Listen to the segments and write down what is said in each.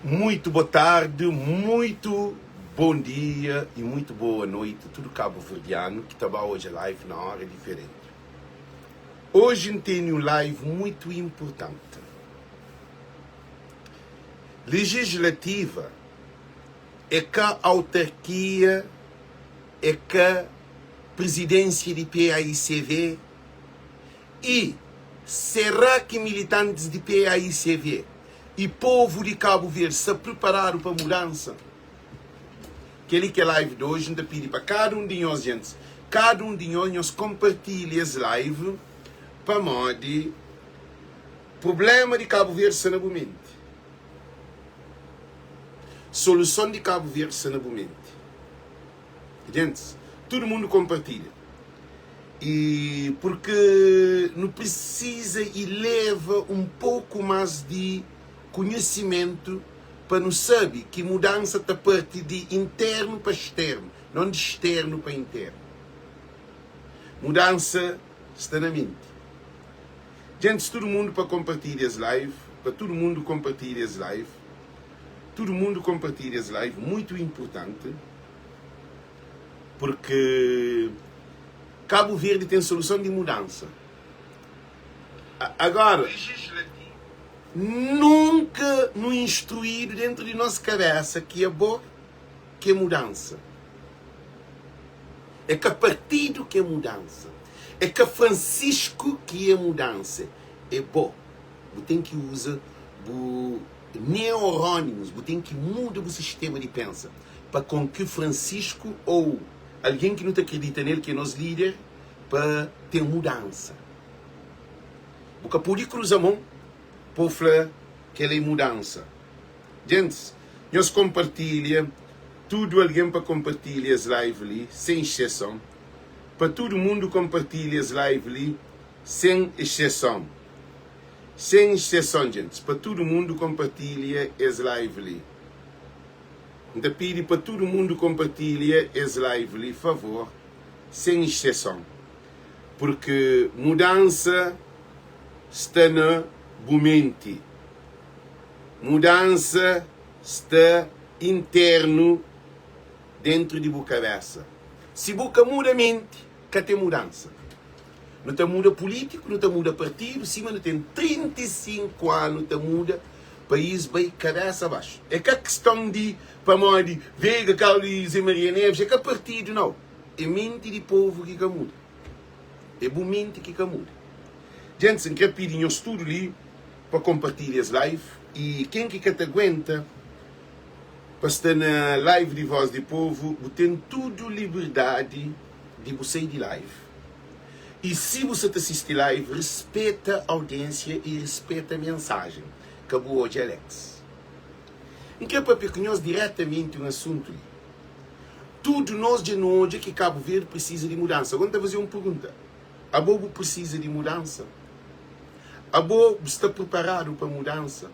Muito boa tarde, muito bom dia e muito boa noite tudo cabo-verdiano ki ta ba odja live na hora diferente. Hoje N tene um live muito importante. Legislativa é ka autarquia, é ka presidência di PAICV e será ki militantes di PAICV e povu di Cabo Verde sta preparadu pa mudansa? Keli ke live di oji, N ta pidi pa kada un di nhos djentis, kada un di nhos, nhos konpartilha es live pamodi prublema di Cabo Verde sta na bu menti. Soluson di Cabo Verde sta na bu menti. Djentis, tudu mundu konpartilha. E purki nu prisiza ileva un poku mas di kunhisimentu pa nu sabe ki mudansa ta parti di internu pa sternu, non di sternu pa internu. Mudansa sta na menti. Djentis, tudu mundu pa konpartilha es live, pa tudu mundu konpartilha es live, tudu mundu konpartilha es live, muitu inpurtanti. Porque Cabo Verde tem solução de mudança. Agora, nunca no instruído dentro de nossa cabeça que é bom que é mudança. É que partido que é mudança. É que Francisco que é mudança. É bom. Bu tem que usa bu neurónios, bu tem que muda bu sistema de pensa. pa kon ki Francisco ou algen ki nu ta kridita nel ki é nos lider pa ten mudansa. Bu ka pode kruza mon pa bu fla kel é mudansa. Gentis, nhos konpartilha, tudu algen pa konpartilha es live li, sen exseson. Pa tudu mundu konpartilha es live li, sen exseson. Sen exseson, gentis, pa tudu mundu konpartilha es live li. N ta pidi pa tudu mundu konpartilha es live li favor, sen exseson, purki mudansa sta na bu menti, mudansa sta internu dentru di bu kabesa. Si bu ka muda menti, ka ten mudansa. Nu ta muda pulítiku, nu ta muda partidu, sima nu ten 35 anu ta muda, país bai kabésa baxu. É ka kiston di pamodi Veiga, Carlos i Zé Maria Neves, é ka partidu nau. É menti di povu ki ka muda. É bu menti ki ka muda. Gentis, N kre pidi nhos tudu li pa konpartilha es live i ken ki ka ta aguenta pa sta na live di Voz di Povu, bu ten tudu liberdadi di bu sai di live. I si bu sa ta sisti live, rispeta audiensia i rispeta mensajen. Ka bu odja Alex. N kre papia ku nhos diretamenti un asuntu li. Tudu nos dja nu odja ki Kabu Verdi prisiza di mudansa. Ago N ta faze un pergunta, Abo bu prisiza di mudansa? Abo bu sta priparadu pa mudansa?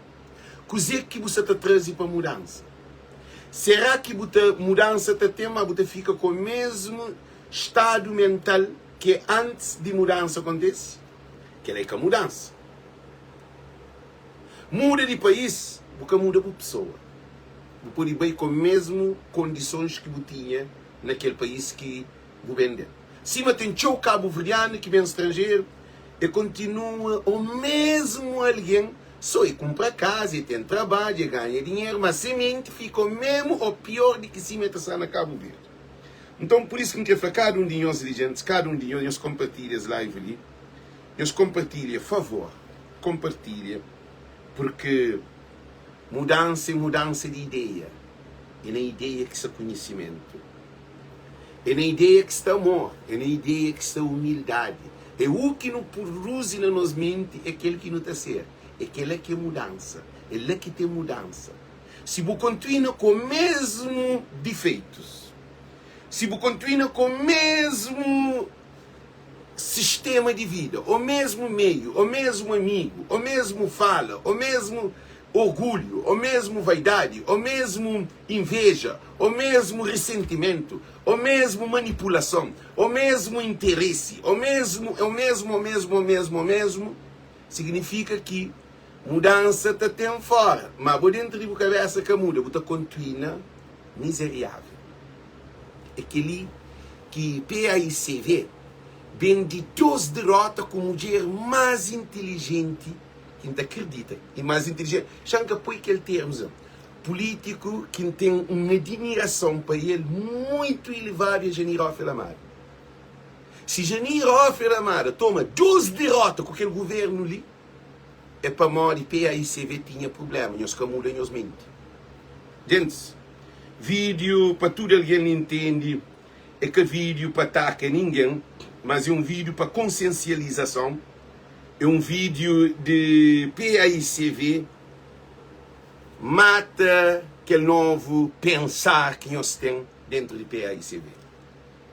Kuze ki bu sa ta traze pa mudansa? Sera ki bu ta mudansa ta ten ma bu ta fika ku mesmu stadu mental ki antis di mudansa kontise? Kel-la é ka mudansa. Muda di país, bu ka muda bu pesoa. Bu pode bai ku mésmu kondisons ki bu tinha na kel país ki bu ben del. Sima ten txeu kabuverdianu ki ben stranjeru, e kontinua o mésmu algen, sô e kunpra kaza, e ten trabadju, e ganha dinheru, má se menti fika o mésmu ô piór di ki sima e ta sta na Kabu Verdi. Nton, pur isu ki N krê fla kada un di nhos li, gentis, kada un di nhos, nhos konpartilha es live li. Nhos konpartilha, favor, konpartilha, purki mudansa é mudansa di ideia. É na ideia ki sta konhisimentu. É na ideia ki sta amor. É na ideia ki sta umildadi. É u ki nu produzi na nos menti é kel ki nu ta ser. É kel-la ki é mudansa. É la ki ten mudansa. Si bu kontinua ku mesmu difeitus, si bu kontinua ku mesmu sistema di vida, o mesmu meiu, o mesmu amigu, o mesmu fala, o mesmu orgulhu, o mesmu vaidadi, o mesmu inveja, o mesmu risentimentu, o mesmu manipulason, o mesmu interesi, o mesmu, o mesmu, o mesmu, o mesmu, o mesmu, signifika ki. Mudansa ta ten fora, ma bo dentu di bu kabesa ka muda, bu ta kontuina mizeriavel. É kel-li ki PAICV ben di dos derota ku mudjer más intilijenti ki N ta kridita i más intilijenti, xa N ka poi kel termu za, pulítiku ki N ten un adimirason pa el muitu ilevadu é Janir Ófel Amada. Si Janir Ófel Amada toma dos derota ku kel guvernu li, É pamodi PAICV tinha prublema, nhos ka muda nhos menti. Gentis, vídeo pa tudu algen intendi é ka vídeo pa ataka ningen, mas é un vídeo pa konsiensializason, é un vídeo di PAICV mata kel novu pensar ki nhos ten dentru di PAICV.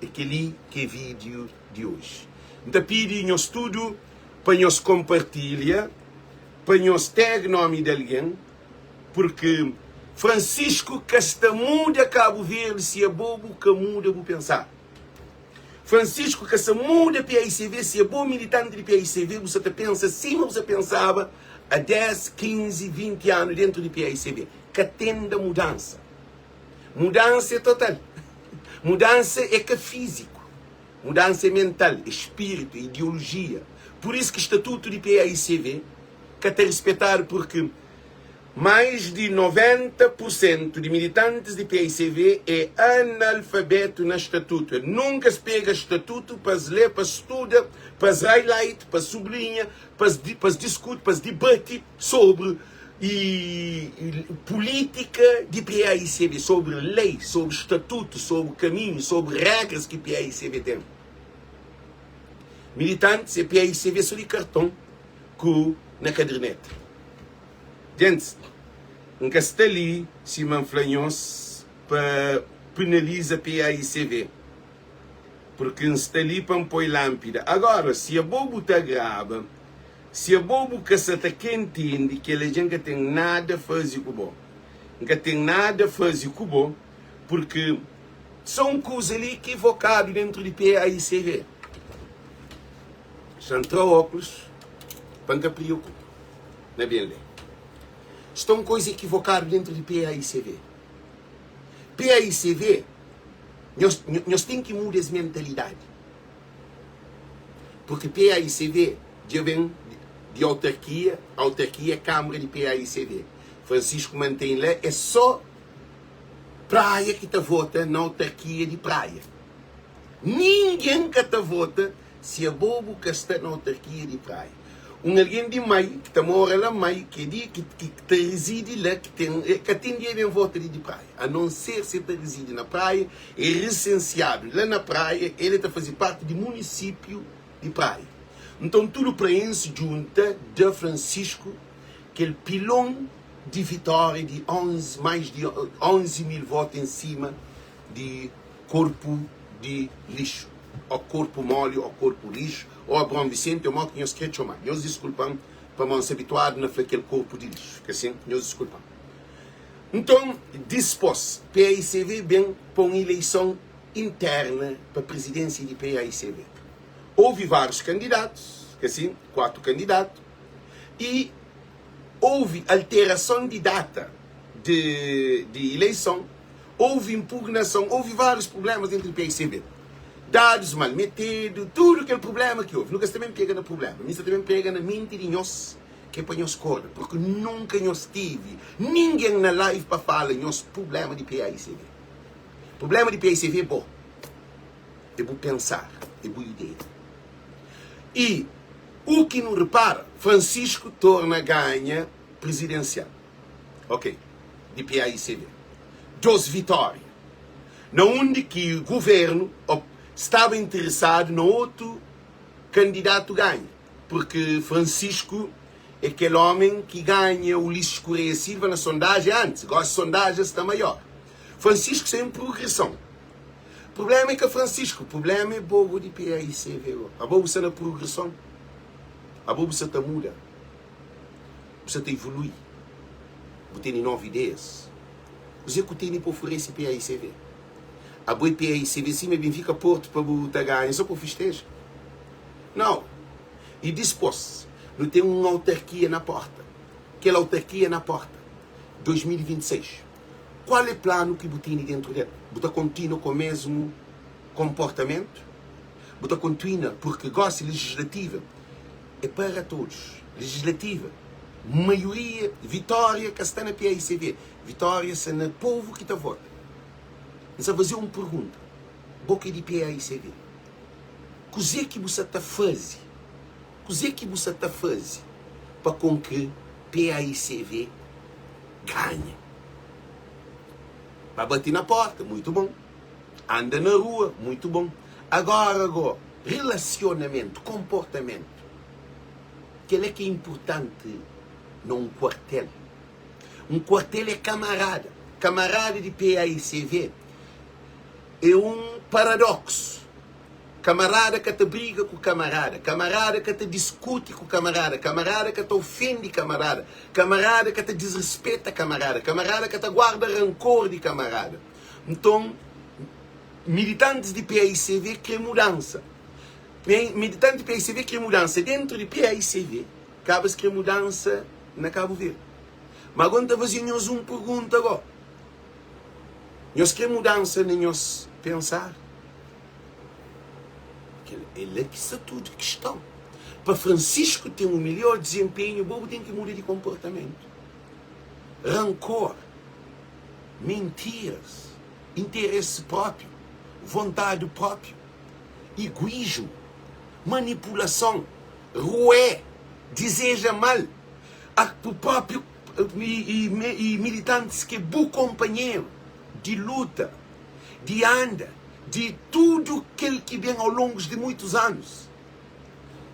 É kel-li ki é vídiu di oji. N ta pidi nhos tudu pa nhos konpartilha, pa nhos tag nómi di algen, purki Francisco ka sta muda Kabu Verdi si abo bu ka muda bu pensar. Francisco ka sta muda paicv si abo militanti di paicv bu sa ta pensa sima bu sa pensaba a 10, 15, 20 anu dentu di paicv. Ka ten da mudansa. Mudansa é total. Mudansa é ka fíziku. Mudansa é mental, é spiritu, é ideolojia. Pur isu ki statutu di PAICV ka ta rispetadu purki mais di 90 pur sentu di militantis di PAICV é analfabetu na statutu. El nunka es pega statutu pa es lé, pa es studa, pa es highlight, pa es sublinha, pa es diskuti, pa es dibati sobri i pulítika di PAICV, sobri lei, sobri statutu, sobri kaminhu, sobri régras ki PAICV ten. Militantis é PAICV so di karton ku na kaderneta. Gentis, N ka sta li, sima N fla nhos, pa penaliza PAICV, purki N sta li pa N poi lánpida. Agóra, si abo bu ta agraba Si abo bu ka sa ta ke ntende kela dja N ka ten nada faze ku bo N ka ten nada faze ku bo Purki sa un kuza li kivokadu dentru di PAICV Xa N tra oklus pa N ka priokupa na ben le Sta un koza ekivokadu dentru di PAICV PAICV nhos nhos ten ki muda es mentalidadi. Purki PAICV dja ben di autarkia, autarkia é kamara di PAICV. Francisco mantém la, é só Praia ki ta vota na autarkia di Praia. Ningen ka ta vota si abo bu ka sta na autarkia di Praia. Un algen di Mai, ki ta mora la Mai, ki é di, ki ta rizidi la, ki ten, ka ten dia ben vota li di Praia. A non ser si el ta rizidi na Praia, é resensiadu la na Praia, el é ta faze parti di munisípiu di Praia. Nton, tudu praensi djunta da Francisku kel pilon di vitória di 11, mais di 11 mil votu en sima di korpu di lixu, ó korpu moli, ó korpu rixu, ó Abraon Visenti, ó mo ki nhos kre txoma. Nhos diskulpa-m pamodi N sta abituadu na fla kel korpu di lixu, ka sin? Nhos diskulpa-m. Nton, dispos, paicv ben pa un ileison interna pa prizidensia di paicv. Ouvi várius kandidatus, ka sin, 4 kandidatu, y ouvi alterason di data di di ileison, ouvi impugnason, ouvi várius prublémas dentru di paicv. Dadus mal metedu, tudu kel prubléma ki ouvi. Nu ka sta ben pega na prubléma, mi sta ta ben pega na menti di nhos. Ke pa nhos korda, porque nunka nhos tive ningen na live pa fala nhos problema di PAICV. Problema di PAICV é bo, é bu pensar, é bu ideia. E u ki nu repara, Francisco torna ganha presidencial, ok, di PAICV. 2 vitória, na undi ki governo staba interessado na otu kandidatu ganha. Purki Francisco é kel omen ki ganha Ulisses Correia Silva na sondajen antis, gosi sondajen sta maior. Francisco sta en progreson. Prublema é ka Francisco, prublema é bobo di PAICV go. Abo bu sta na progreson? Abo bu sta ta muda? Bu sta ta evolui? Bu tene novu ideias? Kuze ku tene pa oferese PAICV? Abo é PAICV sima Benfica Porto pa bu ta ganha so pa bu fisteja? Nau. I dispôs, nu ten un autarkia na porta. Kel autarkia na porta. 2026. Kual é planu ki bu tene dentru del? Bu ta kontinua ku mesmu konportamentu? Bu ta kontinua purki gosi legislativa é para todos. Legislativa, maioria, vitória ka sta na paicv, vitória sta na povu ki ta vota. N sa faze un pergunta, bo ki é di paicv, kuzê ki bu sa ta faze, kuzê ki bu sa ta faze pa kon ki paicv ganha? Ba bati na porta, muitu bon. Anda na rua, muitu bon. Agora go, relasionamentu, konportamentu, kel-la ki é inpurtanti na un kuartel. Un kuartel é kamarada. Kamarada di PAICV é un paradoksu. Kamarada ka ta briga ku kamarada, kamarada ka ta diskuti ku kamarada, kamarada ka ta ofende kamarada, kamarada ka ta disrispeta kamarada, kamarada ka ta guarda rankor di kamarada. Nton, militantis di paicv kre mudansa. Militanti di paicv kre mudansa dentru di paicv, kaba es kre mudansa na Kabu Verdi. Ma ago N ta faze nhos un pergunta go. Nhos kre mudansa na nhos pensar? Kel é la ki sta tudu kiston. Pa Francisco ten un melhor dizenpenhu, bo bu ten ki muda di konportamentu. Rankor, mintiras, interesi própiu, vontadi própiu, iguísmu, manipulason, rué, dizeja mal a bu própiu i militantis ki é bu konpanheru di luta. di anda, di tudu kel ki ben au longus di muitus anus.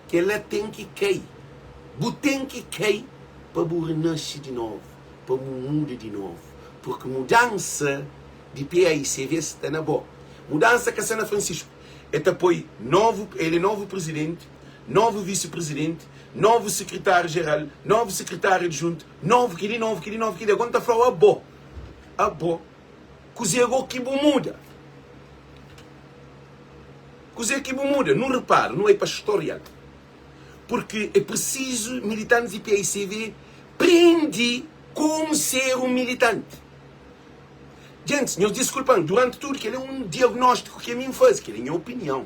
Kela ten ki kai. Bu ten ki kai pa bu renasce di novu, pa bu muda di novu. Purki mudansa di PAICV sta na bo. Mudansa ka sta na Francisco. E ta poi novu, el é novu prizidenti, novu visi-prizidenti, novu sekretáriu jeral, novu sekretáriu adjuntu, novu keli, novu keli, novu keli. Ago N ta fla-u abo, abo. Kuzê gó ki bu muda? Kuzê ki bu muda? Nu repara, nu bai pa storial. Purki é prisizu militantis di paicv prende komu ser un militanti. Gentis, nhos diskulpa-m, duranti tudu kel é un diagnóstiku ki ami N faze, kel é nha opinion.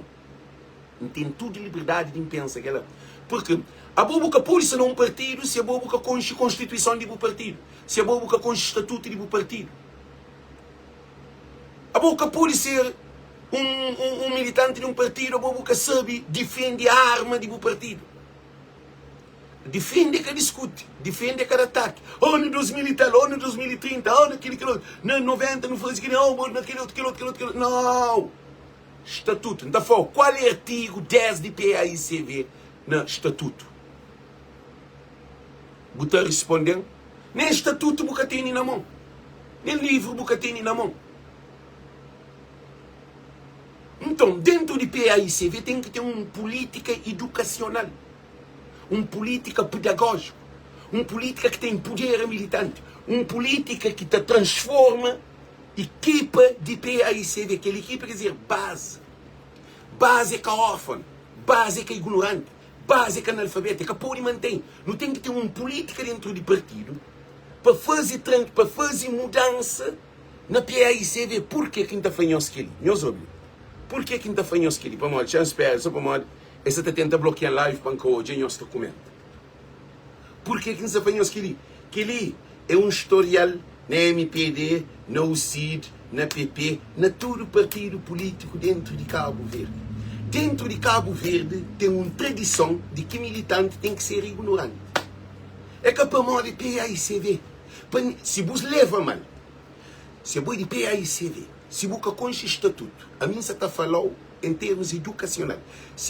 N ten tudu liberdadi di N pensa kel-la. Purki abo bu ka pode sta na un partidu si abo bu ka konxe konstituison di bu partidu, si abo bu ka konxe statutu di bu partidu. Abo ka pode ser un, un, un militanti di un partidu, abo bu ka sabe difende arma di bu partidu. Difende ka diskuti, difende ka da ataki. Oh, na 2000 e tal, oh, na 2030, oh, na kili, kili, na 90 nu faze kili, oh, na kili outro, kili outro, kili outro, kili outro. Não! Statutu. N ta fla-u, kual é artigu 10 di PAICV na statutu? Bu ta risponde-m, Nen statutu bu ka tene na mon, nen livru bu ka tene na mon. Nton, dentu di PAICV ten ki ten un pulítika idukasional, un pulítika pedagójiku, un pulítika ki ta inpudera militanti, un pulítika ki ta transforma Ikipa di PAICV, kel ikipa ker dizer bazi. Bazi é ka orfan, bazi é ka ignoranti, bazi é ka analfabeta, é ka pode mantém. Nu ten ki ten un pulítika dentru di partidu pa faze pa faze mudansa na PAICV. Purke ki N ta fla nhos kel-li? Nhos obi. Purke ki N ta fla nhos kel-li? Pamodi, xa N spera so pamodi es sa ta tenta blokia-m live pa N ka odja nhos ta kumenta. Purke ki N sta fla nhos kel-li? Kel-li é un storial na mpd, na UCID, na PP, na tudu partidu pulítiku déntu di Kabu Verdi. Déntu di Kabu Verdi ten un tradison di ki militanti ten ki ser ignoranti. É ka pamodi paicv. Pa si bu leva mal, si abo é di paicv, si bu ka konxe statutu, ami N sa ta fala-u en termus idukasional.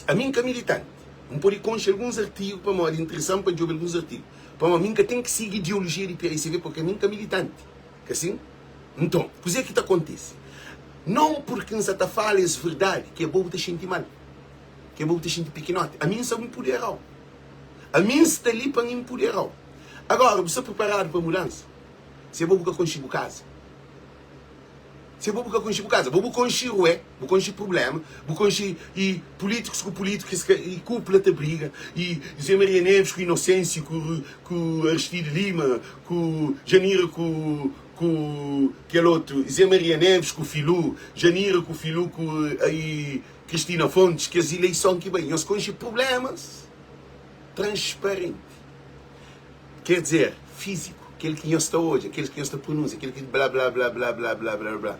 Ami N ka militanti, N pode konxe alguns artigu pamodi interesa-m pa djobe alguns artigu. Pamodi mi N ka ten ki sigi ideolojia di PAICV purki ami N ka militanti. Ka sin? Nton, kuzê ki ta kontise? Non purki N sa ta fala es verdadi ki abo bu ta xinti mal, ki abo bu ta xinti pikinoti. Ami N sa npudera-u. Ami N sta li pa N inpudera-u. Agora, bu sta priparadu pa mudansa? Si abo bu ka konxe bu kaza. Se bo bu ka konxe bu kaza, bo bu konxe rue, bu konxe prublema, bu konxe i pulitikus ku pulitikus ki i kupla ta briga, i José Maria Neves ku Inosensiu ku ku Aristide Lima ku Janira ku ku kel otu José Maria Neves ku Filu, Janira ku Filu ku i Cristina Fontes, kes ileison ki bai, nhos konxe prublemas transparenti. Ker dizer, fíziku, kel ki nhos ta odja, kel ki nhos ta pronúnsia, kel ki bla bla bla bla bla bla bla bla.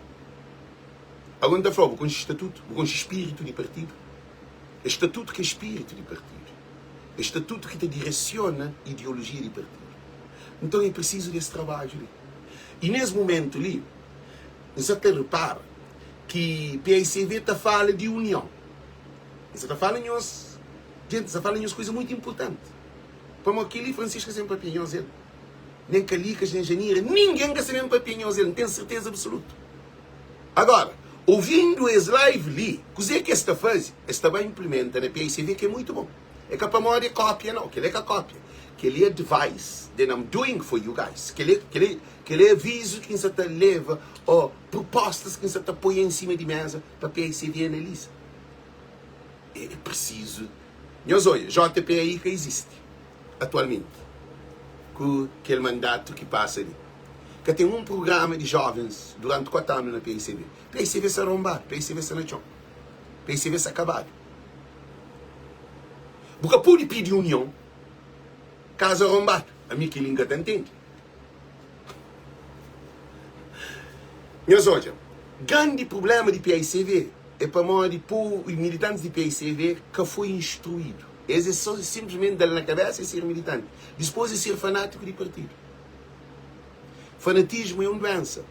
Agora N ta fla-u, bu konxe statutu? Bu konxe spiritu di partidu? É statutu ki é spiritu di partidu. É statutu ki ta diresiona ideolojia di partidu. Nton é prisizu di es trabadju li. I nes mumentu li, N sa ta repara ki paicv ta fala di union. N sa ta fala nhos, jenti, N sa fala nhos kuza mutu inpurtanti. Pamodi kel-li Francisca sen papia nhos el, nen Kalikas, nen Janira, ningen ka sa ben papia nhos el, N ten serteza absolutu. Agora, ouvindo es live li, kuze ki es ta faze? Es ta ba implementa na PICV ki é muitu bon. É ka pamodi é kópia nau, kel-li é ka kópia. Kel-li é advice that I'm doing for you guys. Kel-li, kel-li, kel-li é avizu ki N sa ta leva ô propostas ki N sa ta poi en sima di mesa pa PICV analiza. É prisizu Nhos odja, JPAI ka izisti atualmenti ku kel mandatu ki pasa li. Ka ten un prugrama di jovens duranti 4 anu na PICV. PICV sta ronbadu, PICV sta na txon, PICV sta kabadu. Bu ka pode pidi union kaza ronbadu. Ami kel-li N ka ta ntende. Nhos odja, grandi prubléma di PICV é pamodi povu i militantis di PICV ka foi instruídu. Es é só sinplismenti da-l na kabésa e ser militanti. Dispôs é ser fanátiku di partidu. Fanatismu é un duénsa.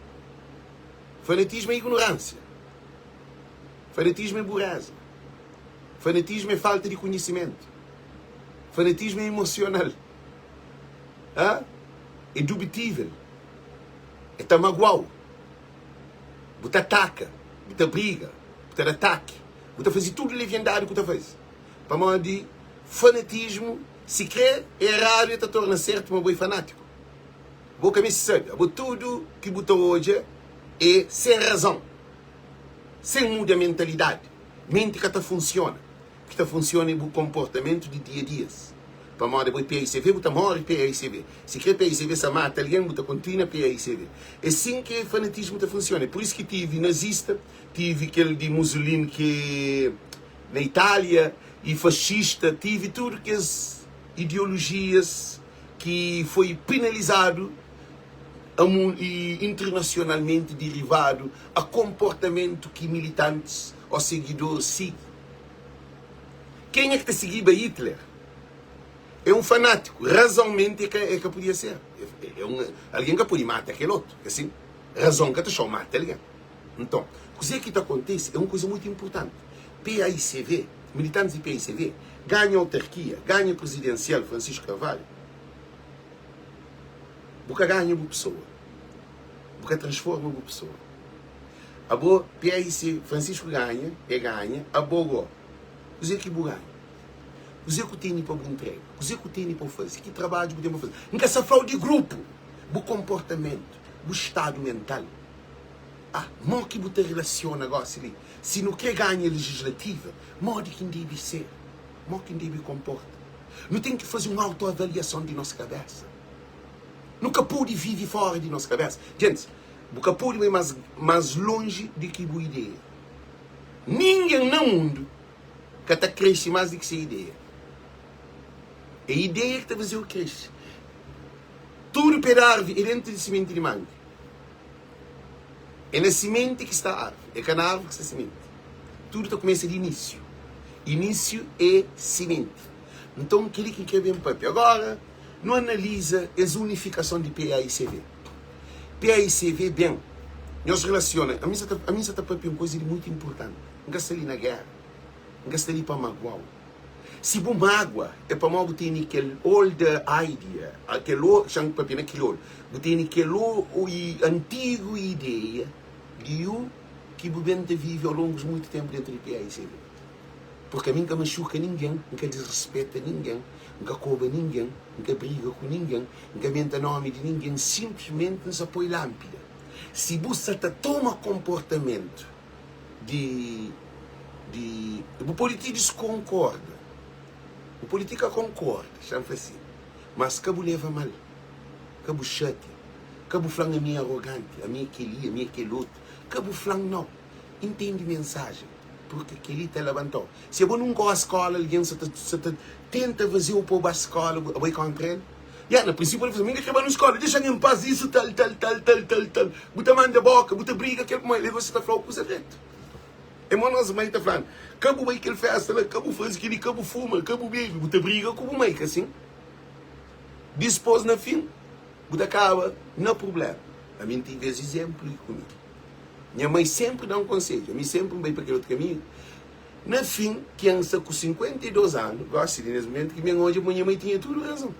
Fanatismu é ignoránsia. Fanatismu é buréza. Fanatismu é falta di konhisimentu. Fanatismu é emosional. Hã? É dubitível. É ta magua-u. Bu ta ataka, bu ta briga, bu ta da ataki, bu ta faze tudu leviandadi ku ta faze. Pamodi fanatismu, si kre é eradu e ta torna sertu ma bo é fanátiku. Bo ka meste sabe, abo tudu ki bu ta odja é sen razon, sen muda mentalidadi. Menti ka ta funsiona. Ki ta funsiona é bu konportamentu di dia dias. Pamodi abo é PAICV, bu ta móre PAICV. Si kre PAICV sa mata algen, bu ta kontinua PAICV. É sin ki fanatismu ta funsiona. É pur isu ki tive nazista, tive kel di Musulin ki na Itália e fascista, tive tudu kes ideolojias ki foi penalizadu e internasionalmenti derivadu a konportamentu ki militantis ô sigidoris sigi. Kenha ki ta sigiba Hitler é un fanátiku. Razonmenti é ka podia ser. É un algen ka pode mata kel otu. É sin? Razon ka ta txau mata algen. Nton, kuzê ki ta kontise é un kuza mutu inpurtanti. PAICV, militantis di PAICV ganha autarkia, ganha prizidensial Francisco Carvalho. Bu ka ganha bu pesoa. Bu ka transforma bu pesoa. Abo, PAIC, Francisco ganha, e ganha, abo go, kuze ki bu ganha? Kuze ku tene pa bu ntrega? Kuze ku tene pa bu faze? Ki trabadju bu ten pa faze? N ka sa flau di grupu, bu konportamentu, bu stadu mental. Ah, mo ki bu ta relasiona gosi li? Si nu kre ganha legislativa, modi ki N debe ser? Mo ki N debe konporta? Nu ten ki faze un autoavaliason di nos kabesa. Nu ka pode vive fora di nos kabesa. Gentis, Bu ka pode bai más más lonji di ki bu ideia. Ningen na mundu ka ta kresce más di ki se ideia. É ideia ki ta faze-u kresce. Tudu pé di arvi é dentu di simenti di mangi. É na simenti ki sta arvi, é ka na arvi ki sta simenti. Tudu ta kumesa di inísiu. Inísiu é simenti. Nton, kel-li ki N krê ben pâpia. Agóra, nu analiza es unifikason di PAICV. PAICV ben, nhos relasiona. Ami sa ta, ami sa ta papia un kuza di mutu inpurtanti. N ka sta li na géra. N ka sta li pa magua-u. Si bu magua, é pamodi bu tene kel old idea, kel o, xa N papia na kriolu, bu tene kel o, antigu ideia di u ki bu ben ta vive au longu di mutu tenpu dentu di PAICV. Purki ami N ka maxuka ningen, N ka disrispeta ningen, N ka koba ningen, N ka briga ku ningen, N ka menta nomi di ningen, sinplismenti N sa poi lanpida. Si bu sa ta toma konportamentu di di bu pode ti diskonkorda, bu pode ti ka konkorda, xa-m fla si, mas ka bu leva mal, ka bu xatia, ka bu fla-m ami é aroganti, ami é kel-li, ami é kel otu, ka bu fla-m nau. Intende mensajen, purki kel-li ta labanta-u. Si abo nunka oa skola, algen sa ta sa ta tenta faze-u pa bu ba skola, abo é kontra el? Ya, na prinsipiu el fla, Mi N ka kre ba nun skola, dexa-m en pas, isu tal, tal, tal, tal, tal, tal. Bu ta manda boka, bu ta briga kel ku mai, el gosi ta fla-u kuza dretu. É mo nos mai ta fla-nu, Ka bu bai kel festa la, ka bu faze kel-li, ka bu fuma, ka bu bebe. Bu ta briga ku bu mai, ka sin? Dispôs na fin, bu ta kaba na prubléma. Ami N tive es izénplu li ku mi. Nha mai sénpri da-m konsedju, ami sénpri N bai pa kel otu kaminhu. Na fin, ki N sta ku 52 anu, gósi li nes mumentu, ki mi N odja ma nha mai tinha tudu razon.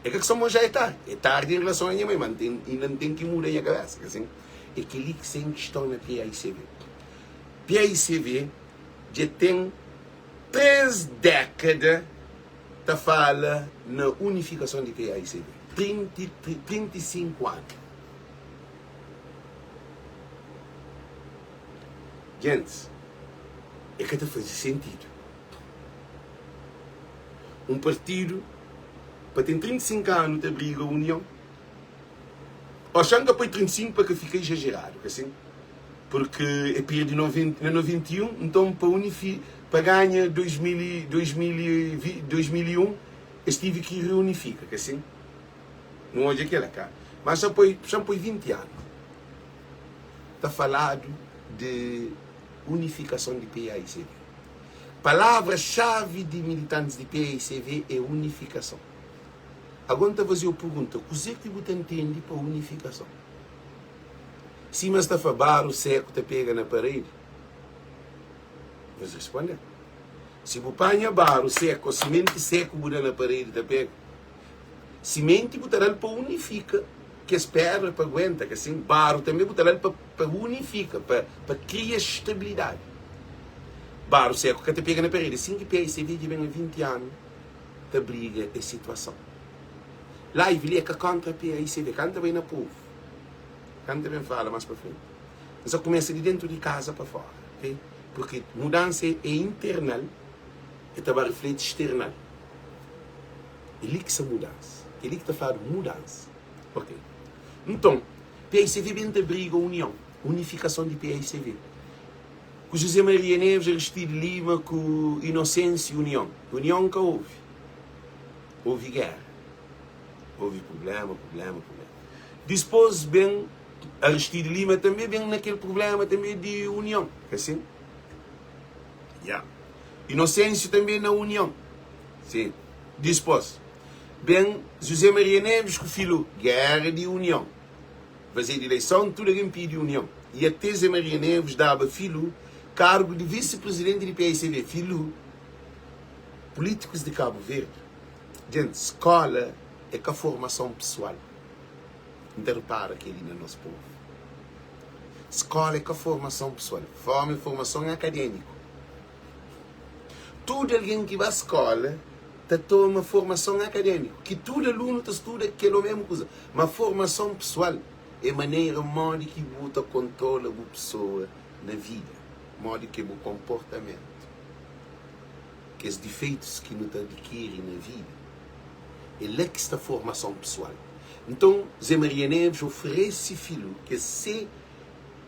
É ka ki ma já é tardi, é tardi en relason a nha mai, ma N ten, inda N ten ki muda nha kabésa, ka sin? É kel-li ki sen kiston na PAICV. PAICV dja ten 3 dékada ta fala na unifikason di PAICV, 35 anu. Gentis, é ka ta faze sentidu un partidu pa ten 35 anu ta briga union. Oxan ka poi 35 pa ka fika ijajeradu, ka sin? Purki e pirdi na 91, nton pa unifi, pa ganha 2001 es tivi ki reunifika, ka sin? Nu odja kela ka. Mas xa poi, xa poi 20 anu ta faladu di unifikason di PAICV. Palavra xavi di militantis di PAICV é unifikason. Ago N ta faze-u pergunta, kuze ki bu ta ntende pa unifikason? Sima es ta fla baru seku ta pega na paredi? Nhos responde-m. Si bu panha baru seku o simenti seku bu da na paredi ta pega? Simenti bu ta da-l pa unifika kes pedra pa aguenta, ka sin? Baru tanbe bu ta da-l pa pa unifika, pa pa kria stabilidadi. Baru seku ka ta pega na paredi. Sin ki PICV dja ben a 20 anu ta briga es situason. Live li é ka kontra PICV, ka N ta bai na povu, ka N ta ben fala mas pa frenti. N sa kumesa di dentu di kaza pa fora, ok? Purki mudansa é internal, e ta ba rifleti external. É li ki sta mudansa. É li ki ta fladu mudansa. Ok. Nton, paicv ben ta briga union, unifikason di paicv. Ku José Maria Neves, Aristide Lima, ku Inocêncio, union. Union ka ovi. Ovi géra. Ovi prubléma, prubléma, prubléma. Dispôs ben Aristide Lima tanbe ben na kel prubléma tanbe di union. Ka sin? Ya. Inocêncio tanbe na union. Sim. Dispôs, ben José Maria Neves ku Filú, géra di union. Fazedu ileison, tudu algen pidi union. I até Zé Maria Neves daba Filú kargu di visi-prizidenti di paicv. Filú, pulítikus di Kabu Verdi, djenti, skóla é ka formason pesoal. N ta ripara kel-li na nos povu. Skóla é ka formason pesoal. Forma é formason akadémiku. Tudu algen ki ba skóla ta toma formason akadémiku, ki tudu alunu ta studa kel ô mésmu kuza. Má formason pesoal é manera modi ki bu ta kontrola bu pesoa na vida, modi ki é bu konportamentu, kes difeitus ki nu ta adikiri na vida. É la ki sta formason pesoal. Nton, Zé Maria Neves oferese Filú, ki é se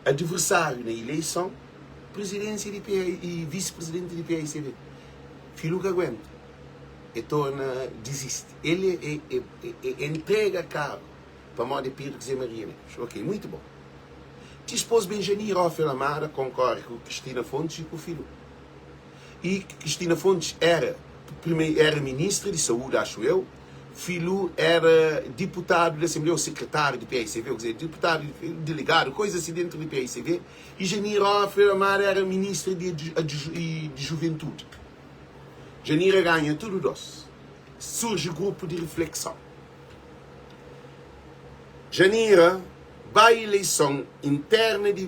Adversário na ileison, Presidência di PA i Visi-Presidenti di PAICV. Filu ka aguenta, e torna disisti. El e e e entrega kargu pamodi e pirdi ku Zé Maria Neves. Ok, muito bom. Dispôs Benjani Roffel Amada konkore ku Cristina Fontes i ku Filu. I Cristina Fontes era primeiro era ministra di saúde, acho eu, Filú era diputadu di Asenbleia ô sekretáriu di PAICV, ô kuzê, diputadu, delegadu, koisa asi dentu di PAICV, i Janira Ofre Amaro era ministra di di Juventudi. Janira ganha tudu dos. Surji grupu di riflekson. Janira bai ileison interna di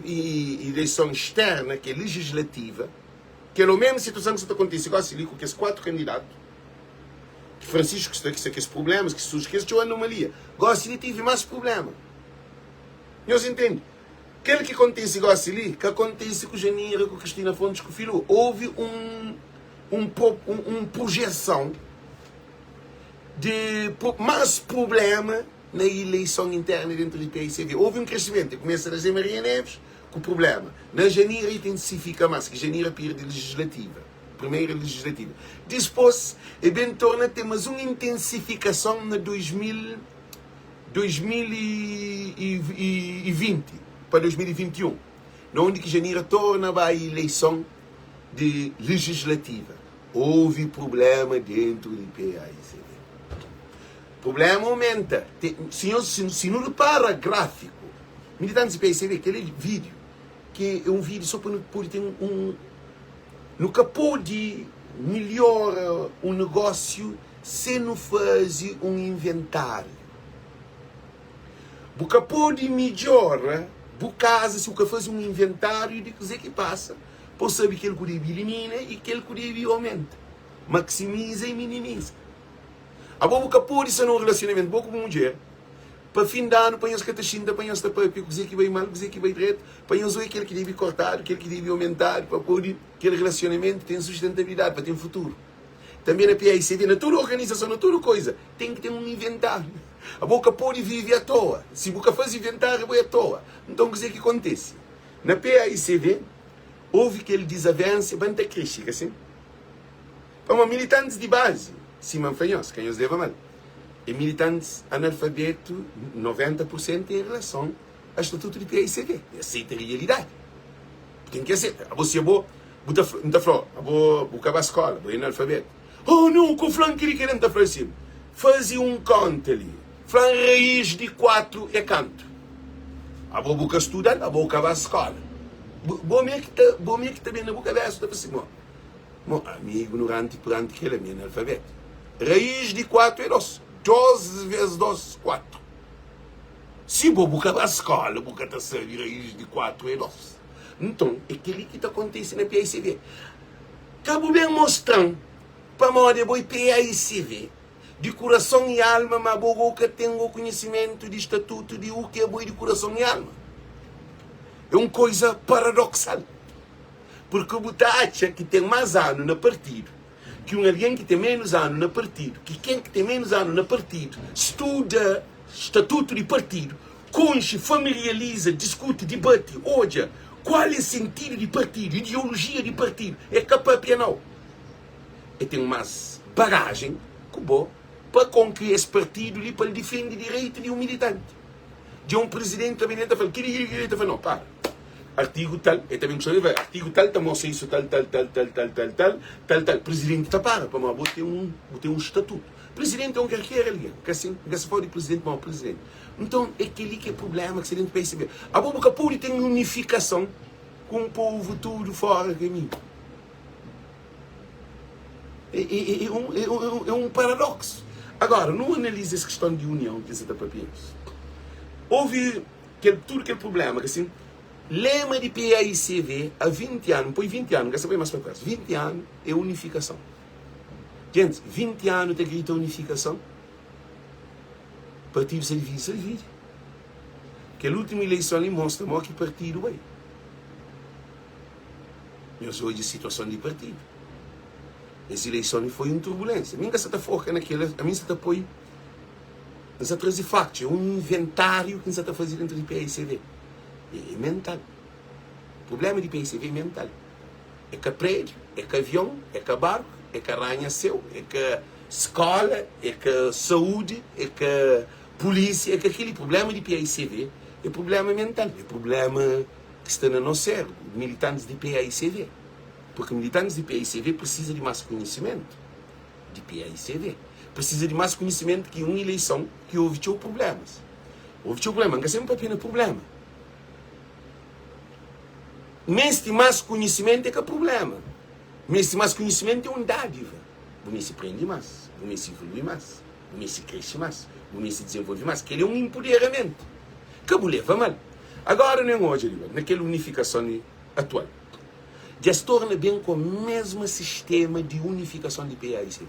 ileison sterna, ki é lejislativa, kel ô mesmu situason ki sa ta kontise gosi li ku kes 4 kandidatu, ki Francisco sta ki sta kes problemas ki surgi kes txeu anomalia gosi li tive mas problema. Nhos intende? Kel ki kontise gósi li, ka kontise ku Janira, ku Cristina Fontes, ku Filu. Houve un, un, un, un projeson di más prubléma na ileison interna dentru di paicv. Houve un kresimentu. E kumesa na Zé Maria Neves ku prubléma. Na Janira intensifika más, ki Janira pirdi legislativa, primeira legislativa. Dispôs, e ben torna ten más un intensifikason na 2000, 2020 pa 2021, na undi ki Janira torna ba ileison di legislativa. Houve prubléma dentru di paicv. Prubléma aumenta. Si nhos, si nu repara gráfiku, militantis di paicv, kel vídiu, ki é un vídiu só pa nu pode ten un, nu ka pode melhora un negósiu sen nu faze un inventáriu. Bu ka pode midjora bu kaza si bu ka faze un inventáriu di kuzê ki pasa pa bu sabe kel ku debe ilimina i kel ku debe aumenta, maksimiza i minimiza. Abo bu ka pode sta na un relasionamentu bo ku bu mudjer pa fin di anu pa nhos ka ta xinta pa nhos ta papia kuzê ki bai mal, kuzê ki bai dretu, pa nhos odja kel ki debe kortadu, kel ki debe aumentadu pa pode kel relasionamentu ten sustentabilidadi, pa ten futuru. Tanbê na PAICV, na tudu organizason, na tudu koiza, ten ki ten un inventáriu. Abo ka pode vive atoa. Si bu ka faze inventáriu, bo é atoa. Nton, kuzê ki kontise? Na PAICV, houve kel dizavénsia, ba N ta krexe, ka sin? Pamodi militantis di bazi, sima N fla nhos, ka nhos leva mal, é militantis analfabetu 90 pur sentu en relason a statutu di PAICV. E aseita realidadi. Bu ten ki aseta. Abo si abo, bu ta, N ta fla-u, abo bu ka ba skola, bo é analfabetu. Oh, nau, ku fla-m kili kila, N ta fla si, faze un konta li, fla-m raiz di 4 é kantu? Abo bu ka studa-l, abo bu ka ba skola. Bo mê ki ta, bo mê ki ta ben na bu kabesa, bu ta fla si, mo, Mo, ami é ignoranti peranti kel, ami é analfabetu. Raiz di 4 é 2. 2 ves 2, 4. Si bo bu ka ba skola, bu ka ta sabe raiz di 4 é 2. Nton, é kel-li ki ta kontise na PAICV. Ka bu ben mostra-m pamodi abo é PAICV di kurason i alma, ma abo go ka ten go konhisimentu di statutu di u ki abo é di kurason i alma. É un koiza paradoksal. Purki bu ta atxa ki ten más anu na partidu ki un algen ki ten ménus anu na partidu, ki ken ki ten ménus anu na partidu studa statutu di partidu, konxe, familializa, diskuti, dibati, odja kual é sentidu di partidu, ideolojia di partidu, é ka papia nau. É ten más bagajen ku bo pa konki es partidu li pa el difende direitu di un militanti. Dja un prizidenti ta ben el ta fla kili, kili, kili, el ta fla nau, para. Artigu tal, el ta ben ku sabe, artigu tal ta mostra isu tal, tal, tal, tal, tal, tal, tal, tal, tal. Prizidenti ta para, pamodi bo ten un, bu ten un statutu. Prizidenti é un kalker algen, ka sin? N ka sta fala di prizidenti pamodi prizidenti. Nton, é kel-li ki é prubléma ki sta dentu PSB. Abo bu ka pode ten unifikason ku un povu tudu fóra kaminhu. É, é, é, um, é, um, é um paradoxo. Agora, nu analiza es questão de união ki N sa ta papia. Houve kel, tudu kel prubléma, ka sin? Lema di PAICV há 20 anu, N poi 20 anu, N ka sa poi más pa trás, 20 anu é unifikason. Gentis, 20 anu ta grita unifikason, partidu sa dividi, sa dividi. Kel últimu ileison li mostra mo ki partidu bai. Nhos odja situason di partidu. Es ileison li foi un turbulensia. Mi N ka sa ta foka na kel, ami N sa ta poi, N sa traze faktus, é un inventáriu ki N sa ta faze dentru di PAICV. É mental. Prublema di PAICV é mental. É ka prédiu, é ka avion, é ka barku, é ka ranha séu, é ka skóla, é ka saúdi, é ka pulísia, é ka kel-li. Prublema di PAICV é prublema mental, é prublema ki sta na nos sérbru, militantis di PAICV. Purki militantis di PAICV prisiza di más konhisimentu di PAICV. Prisiza di más konhisimentu ki un ileison ki ovi txeu prublémas. Ovi txeu prubléma, N ka senpri papia na prubléma. Meste más konhisimentu é ka prubléma. Meste más konhisimentu é un dádiva. Bu meste prende más, bu meste ivolui más, bu meste krexe más, bu meste dizenvolve más. Kel-li é un inpuderamentu. Ka bu leva mal. Agora nu en odja li, na kel unifikason li atual, dja es torna ben ku mesma sistema di unifikason di PAICV.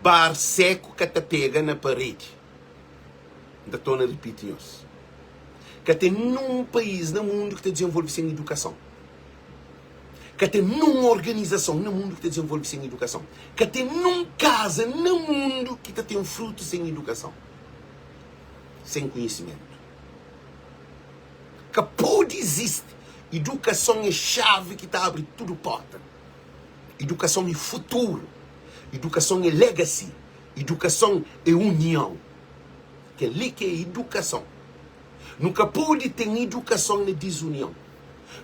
Bar seku ka ta pega na paredi. N ta torna ripiti nhos, ka ten nun país na mundu ki ta dizenvolve sen idukason. Ka ten nun organizason na mundu ki ta dizenvolve sen idukason. Ka ten nun kaza na mundu ki ta ten frutu sen idukason, sen konhisimentu. Ka pode izisti. Idukason é xavi ki ta abri tudu porta. Idukason é futuru. Idukason é legacy. Idukason é union. Kel-li ki é idukason. Nu ka pode ten idukason na dizunion.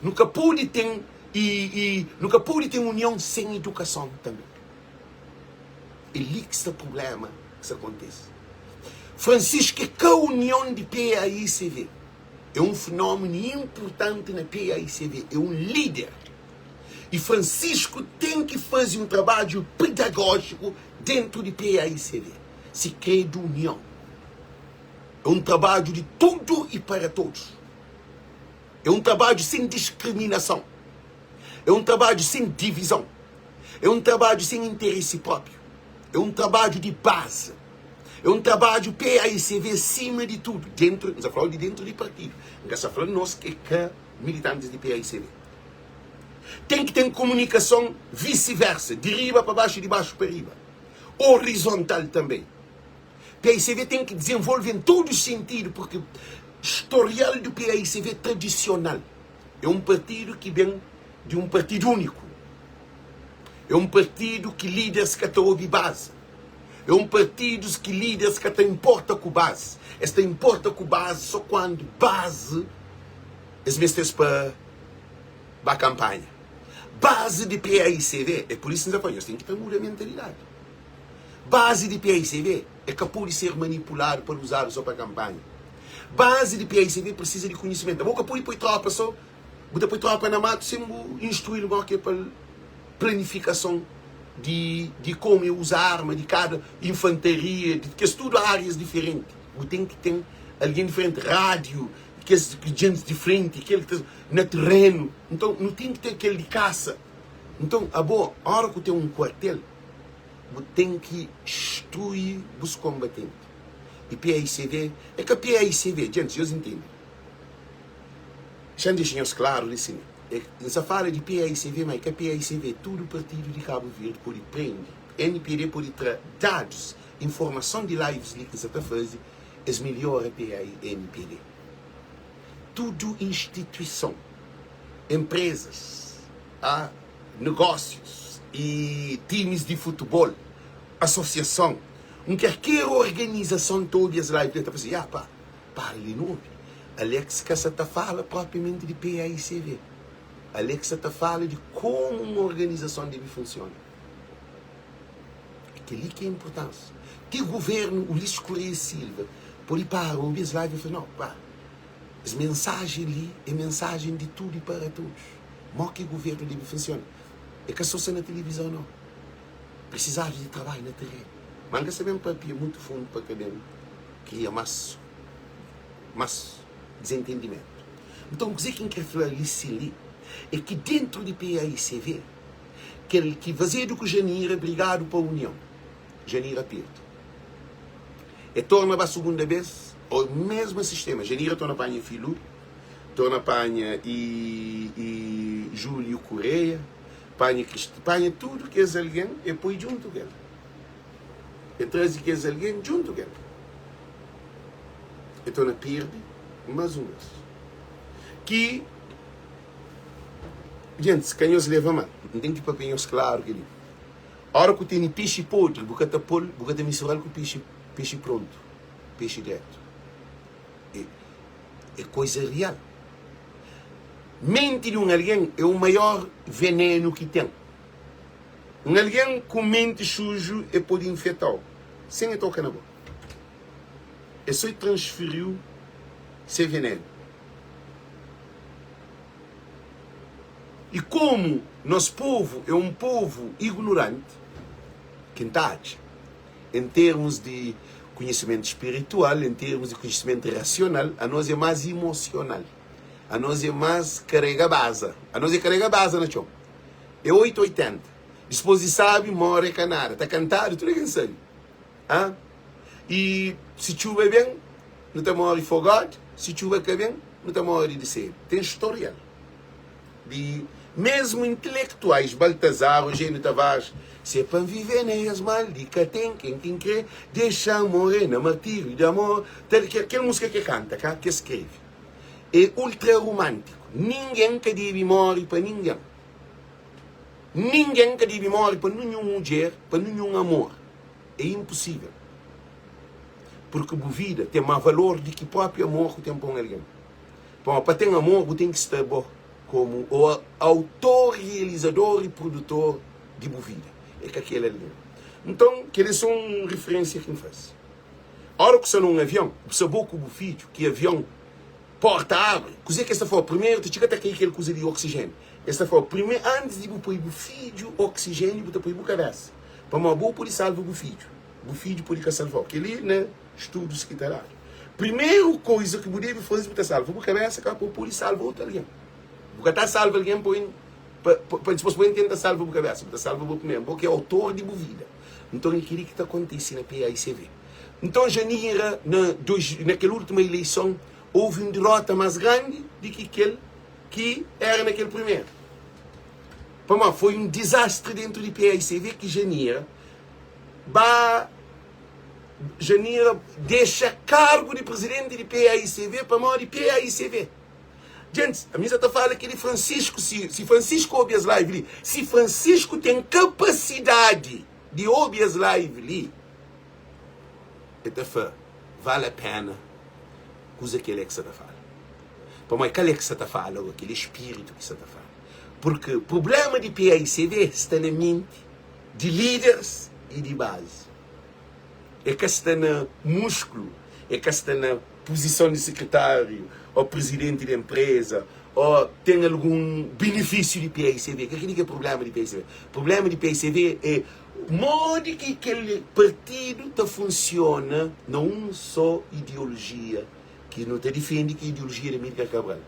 Nu ka pode ten i, i, nu ka pode ten union sen idukason tanbê. É li ki sta prubléma ki sta kontise. Francisco é ka union di PAICV. É un fenómenu inpurtanti na PAICV. É un líder. I Francisco ten ki faze un trabadju pedagójiku dentu di PAICV, si krê di union. É un trabadju di tudu i para todos. É un trabadju sen diskriminason. É un trabadju sen divizon. É un trabadju sen interesi própiu. É un trabadju di bazi. É un trabadju PAICV sima di tudu, dentu, N sa fla-u di dentu di partidu, N ka sa fla nos ki é ka militantis di PAICV. Ten ki ten komunikason visi-versa, di riba pa baxu, di baxu pa riba. Orizontal tanbe. PAICV ten ki dizenvolve en todos sentidu, purki storial di PAICV é tradisional. É un partidu ki ben di un partidu úniku. É un partidu ki líderes ka ta obi bazi. É un partidu ki líderes ka ta inporta ku bazi. Es ta inporta ku bazi so kuandu bazi es meste-s pa ba kanpanha. Bazi di PAICV, é pur isu ki N ta fla, nhos ten ki ta muda mentalidadi. Bazi di PAICV é ka pode ser manipuladu pa uzadu so pa kanpanha. Bazi di PAICV presiza di konhisimentu. Abo ka pode poi tropa so, bu ta poi tropa na matu sen bu instruí-l mo ki é pa planifikason di di komu é uza arma di kada infantaria, di kes tudu árias diferenti. Bu ten ki ten algen diferenti, rádiu, kes djentis diferenti, kel ki ta na terenu. Nton, nu ten ki ten kel di kasa. Nton, abo, óra ku ten un kuartel, bu ten ki strui bus konbatenti. I PAICV, é ka PAICV, djentis, nhos intende. Xa N dexa nhos klaru li sin, é, N sa fala di PAICV, ma é ka PAICV, tudu partidu di Kabu Verdi pode prende, NPD pode tra dadus, informason di lives li ki N sa ta faze, es melhora PAINPD. Tudu instituison, enprezas, a negósius i timis di futebol, asosiason, un kerker organizason ta obi es live li, ta fla si, ya pa, para li nu obi. Alex ka sa ta fala propriamenti di PAICV. Alex sa ta fala di komu un organizason debe funsiona. É kel-li ki é inpurtánsia. Ti guvernu Ulisses Correia e Silva pode para obi es live i fla, no, pa, es mensajen li é mensajen di tudu i para todos. Mó ki guvernu debe funsiona. É ka sô sta na tilivizon, no. Prisizadu di trabadju na terenu. Má N ka sta ben papia mutu fundu pa ka ben kria más más dizentendimentu. Nton, kuzê ki N krê fla li sin li é ki déntu di PAICV, Kel ki fazedu ku Janira brigadu pa union. Janira pirdi. E torna ba sugunda bes, o mesma sistema. Janira torna panha Filu, torna panha i i Julio Correia, panha Cristi, panha tudu kes algen e poi djuntu ku el. E traze kes algen djuntu ku el. E torna pirdi mas un bes. Ki. Gentis, ka nhos leva mal. N ten ki papia nhos klaru kel-li. Óra ku tene pexi podri, bu ka ta pô-l, bu ka ta mistura-l ku pexi, pexi prontu, pexi dretu. É, é koza real. Menti di un algen é u maior venenu ki ten. Un algen ku menti suju e pode infeta-u sen e toka na bo. É sô e transferiu se venenu. I komu nos povu é un povu ignoranti, ki N ta atxa, en termus di konhisimentu spiritual, en termus di konhisimentu rasional, anos é más imosional, anos é más karega baza, anos é karega baza na txon. É 8 80. Dispôs di sabi, móre é ka nada. Ta kantadu, tudu algen sabe. Hã? I si txuba ben. nu ta móre fogadu, si txuba ka ben, nu ta móre di sedi. Ten storial di mésmu intelektuais, Baltazar, Eugênio Tavares, Se pa N vivê na es mal di ka ten ken ki N krê, dexa-m morê na martíriu di amor. Tal kel múzika ki el kanta, ka ki el skrebe, é ultra romántiku. Ningen ka debe móre pa ningen. Ningen ka debe móre pa ninhun mudjer, pa ninhun amor. É inposível. Purki bu vida ten más valor di ki própi amor ku ten pa un algen. Pamodi pa ten amor bu ten ki sta bo komu o autor, realizador i produtor di bu vida. É ka kel algen. Nton, kel é so un referensia ki N faze. Ora ku sta na un avion, bu sta bo ku bu fidju, ki avion porta abri, kuze ki es ta fla-u? Primeru ta txiga ta kai kel kuza di oksijéniu. Es ta fla-u, prime antis di bu poi bu fidju oksijéniu, bu ta poi bu kabésa. Pamodi bo pode salva bu fidju, bu fidju pode ka salva-u. Kel-li na studus ki ta dadu. Primeru koiza ki bu debe faze, bu ta salva bu kabésa ka pa bu pode salva otu algen. Bu ka ta salva algen pa pa, pa dipôs pa bu tenta salva bu kabésa. Bu ta salva bo primeru, bo ki é autor di bu vida. Nton é kel-li ki ta kontise na PAICV. Nton Janira, na dois, na kel última ileison, houve un dirota más grandi di ki kel ki éra na kel primeru. Pamodi foi un dizastri dentu di PAICV ki Janira ba Janira dexa kargu di prizidenti di PAICV pamodi PAICV. Djentis, ami sa ta fala ki di Francisco, si, si Francisco obi es live li, si Francisco ten kapasidadi di obi es live li, e ta fla, vale a pena kuza ki Alex sa ta fala. Pamodi ka Alex sa ta fala go, kel é spiritu ki sa ta fala. Purki prublema di PAICV sta na menti di líderes i di bazi. E ka sta na muskulu, e ka sta na puzison di sekretáriu ô prizidenti di enpreza ô ten algun benefísiu di PAICV. Ka kel-li ki é prubléma di PAICV. Prubléma di PAICV é modi ki kel partidu ta funsiona na un sô ideolojia ki nu ta difende, ki é ideolojia di Amílcar Cabral,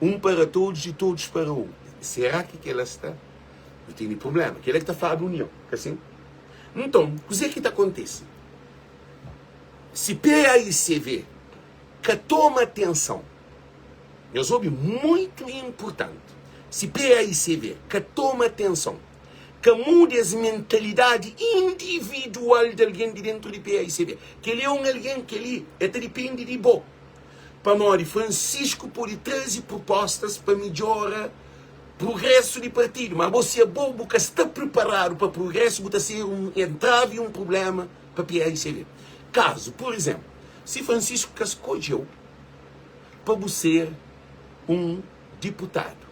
un para todos e todos para un. Será ki kel-la sta? Nu tene prubléma. Kel-la ki ta fladu union, ka sin? Nton, kuzê ki ta kontise? Si PAICV ka toma atenson, nhos obi, muitu inpurtanti, si PAICV ka toma atenson, ka muda es mentalidadi individual di algen di dentu di PAICV, kel-li é un algen, kel-li el ta dipende di bo, pamodi Francisco pode traze prupostas pa midjora Prugrésu di partidu, má bo si abo bu ka sta priparadu pa prugrésu bu ta ser un entravi i un prubléma pa PAICV. Kazu, pur izénplu, si Francisco ka skodje-u pa bu ser un diputadu,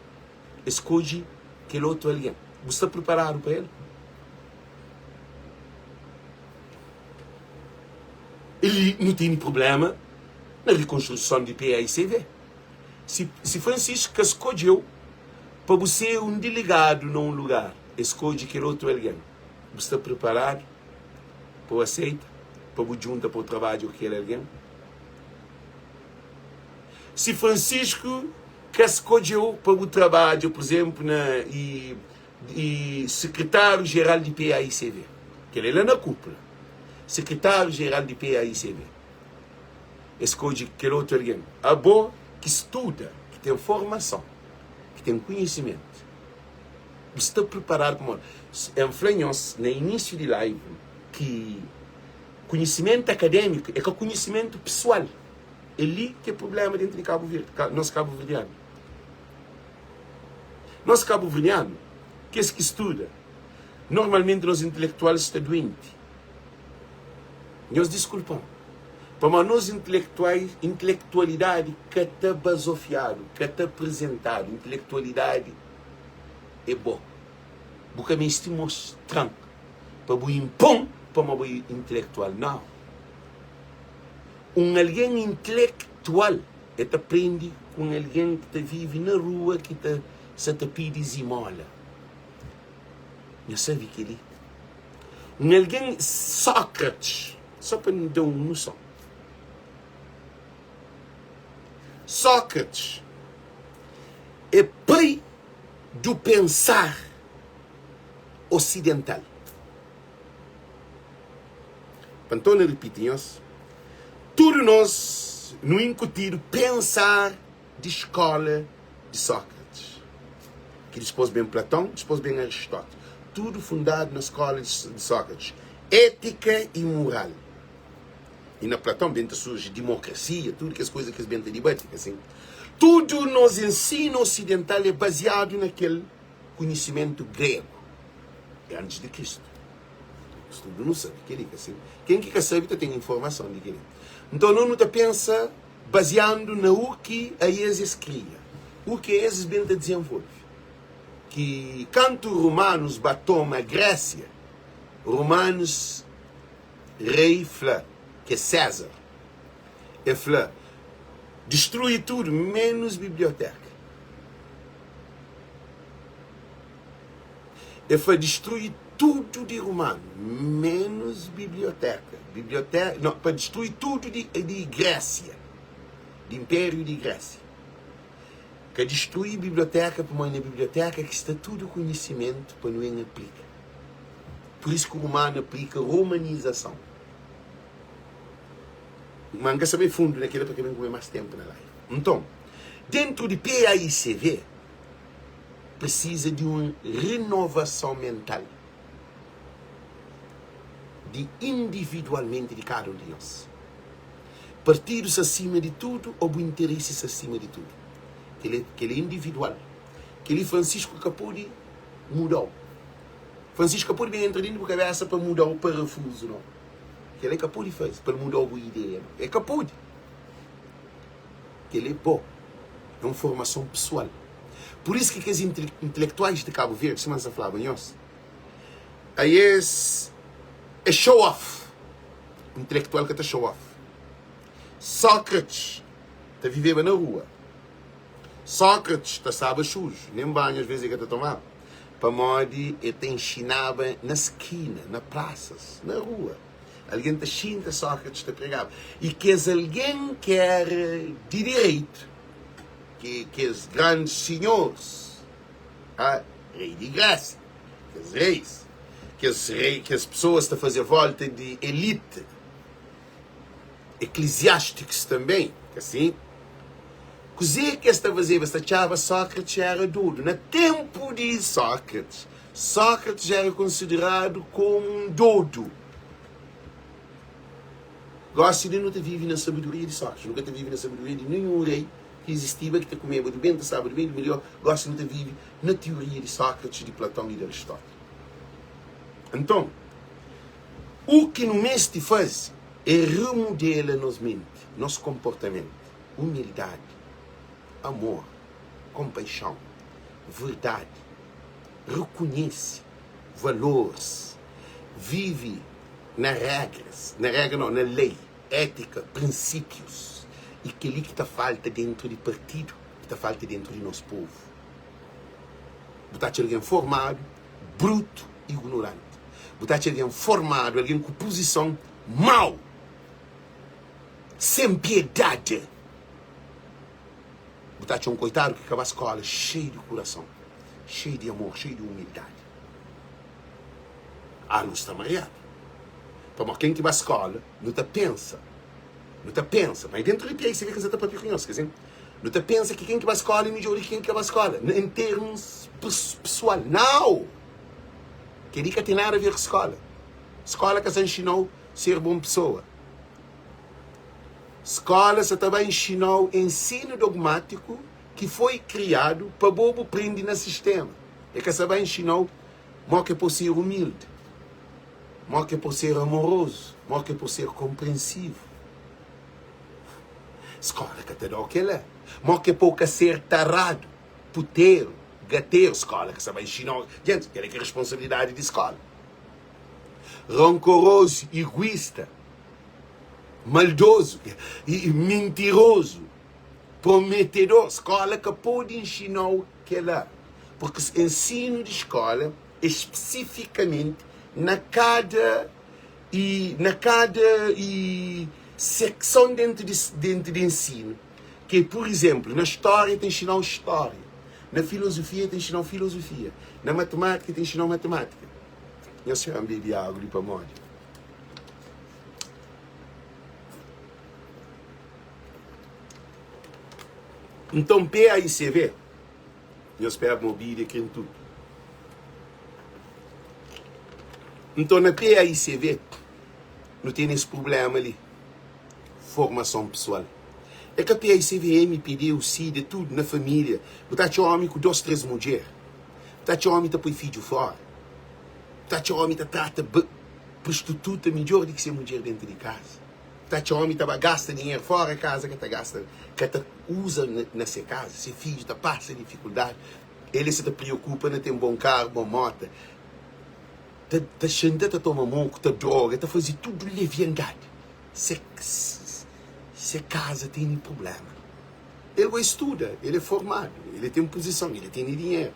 el skodje kel otu algen, bu sta priparadu pa el? Li nu tene prubléma na rikonstruson di PAICV. Si, si Francisco ka skodje-u pa bu ser un delegadu na un lugar, el skodje kel otu algen, bu sta priparadu pa bu aseita pa bu djunta pa bu trabadja ku kel algen? Si Francisco ka skodje-u pa bu trabadja, pur izénplu, na i, i sekretáriu jeral di PAICV, kel-li é la na kúpula, sekretáriu jeral di PAICV, Es skodje kel otu algen. Abo ki studa, ki ten formason, ki ten konhisimentu, bu sta priparadu pamodi N fla nhos na inísiu di live ki konhisimentu akadémiku é ka konhisimentu pesoal. É li ki é prubléma déntu di Kabu Verdi, nos kabuverdianu. Nos kabuverdianu, kes ki studa, normalmenti nos intelektual sta duenti. Nhos diskulpa-m, pamodi nos intelektuais, intelektualidadi ka ta bazofiadu, ka ta prezentadu. Intelektualidadi é bo. Bu ka meste mostra-m pa bu inpô-m pamodi bo é intelektual. Nau. Un algen intelektual el ta prende ku un algen ki ta vive na rua ki ta sa ta pidi zimóla. Nhos sabe kel-li? Un algen, Sókratis, só pa N da un noson. Sókratis é pai do pensar osidental. Pa N torna ripiti nhos, Tudu nos nu inkutidu pensar di skola di Sókratis, ki dispôs ben Platão, dispôs ben Aristóteles. Tudu fundadu na skola di Sókratis, étika i mural. I na Platão ben ta surji dimokrasia, tudu kes kuza ki es ben ta dibati, ka sin? Tudu nos ensinu osidental é baziadu na kel konhisimentu gregu, é antis di Kristu. Nos tudu nu sabe kel-li, ka sin? Ken ki ka sabe ta ten informason di kel-li. Nton, nos nu ta pensa baziandu na u ki aes es kria, u ki aes es ben ta dizenvolve. Ki kantu romanus ba toma Grésia, romanus rei fla, ki é Sézar, el fla, Distrui tudu, ménus biblioteka. El fla, Distrui tudu di romanu, ménus biblioteka. Biblioteka, no, pa distrui tudu di, di Grésia, di Inpériu di Grésia. Ka distrui biblioteka, pamodi na biblioteka ki sta tudu konhisimentu pa nu en aplika. Pur isu ki rumanu aplika romanizason. Ma N ka sabe fundu na kila pa ka ben kume mas tenpu na live. Nton, dentru di PAICV presiza di un renovason mental di individualmenti di kada un di nos. Partidu sta sima di tudu o bu interesi sta sima di tudu? Kel-li é individual. Kel-li Francisco ka pode muda-u. Francisco ka pode ben entra dentro di bu kabesa pa muda-u parafuzu no. Kel-la e ka pode faze pa el muda-u bu ideia no. E ka pode. Kel-la é bo. É un formason pesoal. Pur isu ki kes intelektuais di Kabu Verdi, sima N sa flaba nhos, aes é show off. Intelektual ka ta show off. Sócrates ta viveba na rua. Sócrates ta staba suju, nen banhu asvês e ka ta tomaba. Pamodi el ta inxinaba na skina, na prasas, na rua. Algen ta xinta, Sókratis ta pregaba. I kes algen ki éra di direitu, ki kes grandis sinhoris, a rei di Grésia, kes reis, kes rei, kes pesoas ta faze vólta di elite, ekliziástikus tanbê, asin, kuzê ki es ta fazeba? Es ta atxaba Sókratis éra dodu. Na ténpu di Sókratis, Sókratis éra konsideradu kómu un dodu. Gósi li nu ta vive na sabedoria di Sókratis, nu ka ta vive na sabedoria di ninhun rei ki izistiba, ki ta kumeba di ben, ta staba di ben, di midjór. Gósi nu ta vive na tioria di Sókratis, di Platon i di Aristóteles. Nton, U ki nu meste faze é remodela nos menti, nos konportamentu, umildadi, amor, konpaixon, verdadi, rekonhese valoris, vive na régras, na régra nau, na lei, étika, prinsípius. I kel-li ki ta falta déntu di partidu, ki ta falta déntu di nos povu. Bu ta atxa algen formadu, brutu, ignoranti. Bu ta atxa algen formadu, algen ku puzison mau, sen piedadi. Bu ta atxa un koitadu ki ka ba skóla xeiu di kurason, xeiu di amor, xeiu di umildadi. Ah, nu sta mariadu. Pamodi ken ki ba skóla, nu ta pensa, nu ta pensa, ma é dentu di pé, ki N sa ta papia ku nhos, ka sin? Nu ta pensa ki ken ki ba skóla é midjór di ki ken ki ka ba skóla, en termus pesoal. Nau! Kel-li ka ten nada a ver ku skóla. Skóla ka sa nxina-u ser bon pesoa. Skóla sa ta ba nxina-u ensinu dogmátiku ki foi kriadu pa bo bu prende na sistéma. El ka sa ba nxina-u mó ki é pa bu ser umildi, mó ki é pa bu ser amorozu, mó ki é pa bu ser konprensivu. Skóla ka ta da-u kel-la. Mó ki é pa bu ka ser taradu, puteru, gateru. Skóla ka sa ba inxina-u. Djenti, kel-la ki é responsabilidadi di skóla. Rankorozu, iguista, maldozu i mintirozu, prometedor. Skóla ka pode inxina-u kel-la. Purki ensinu di skóla é spesifikamenti na kada. I na kada i sekson dentu di dentu di ensinu, ke pur izenplu, na stória ta inxinau stória, na filozofia ta inxinau filozofia, na matimátika ta inxinau matimátika. Nhos txera-m bebi agu di pamodi. Nton PAICV, nhos spera ma obidi é kre tudu. Nton na PAICV nu tene es prubléma li, formason pesoal. É ka PAICV, MPD, UCID, é tudu na família. Bu ta atxa ómi ku dos, tres mudjer, bu ta atxa ómi ta poi fidju fóra, bu ta atxa ómi ta trata prostituta midjór di ki se mudjer déntu di kaza. Ta atxa omi ta ba gasta dinheru fora kaza ka ta gasta ka ta uza na se kaza se fidju ta pasa difikuldadi el e sa ta priokupa na ten bon karu bon mota ta ta xinta ta toma moku ta droga ta fazi tudu leviandadi se se kaza tene prublema el bai studa el e formadu el e ten puzison el e tene dinheru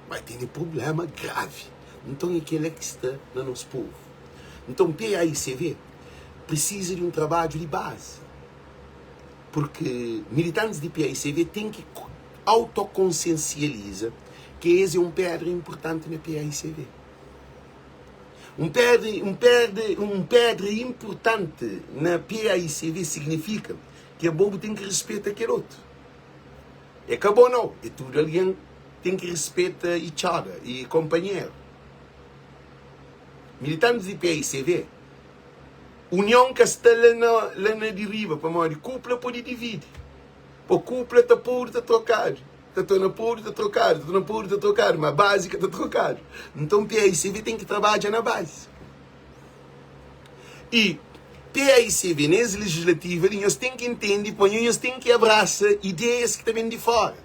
ma tene prublema gravi nton e kila ki sta na nos povu nton PAICV Precisa di un trabadju di bazi, purki militantis di paicv ten ki autokonsiensializa ki es é un pedra inpurtanti na paicv. Un pedra, un pedra, un pedra inpurtanti na paicv signifika ki abo bu ten ki rispeta kel otu. É ka bo nau, é tudu algen ten ki rispeta each other i konpanheru. Militantis di paicv Union ka sta la na la na di riba pamodi kupla pode dividi. Po kupla ta podu ta trokadu, ta torna podu ta trokadu, ta torna podu ta trokadu, ma bazi ka ta trokadu. Nton PAICV ten ki trabadja na bazi. I PAICV na es legislativa li nhos ten ki intende pa nhos ten ki abrasa ideias ki ta ben di fora.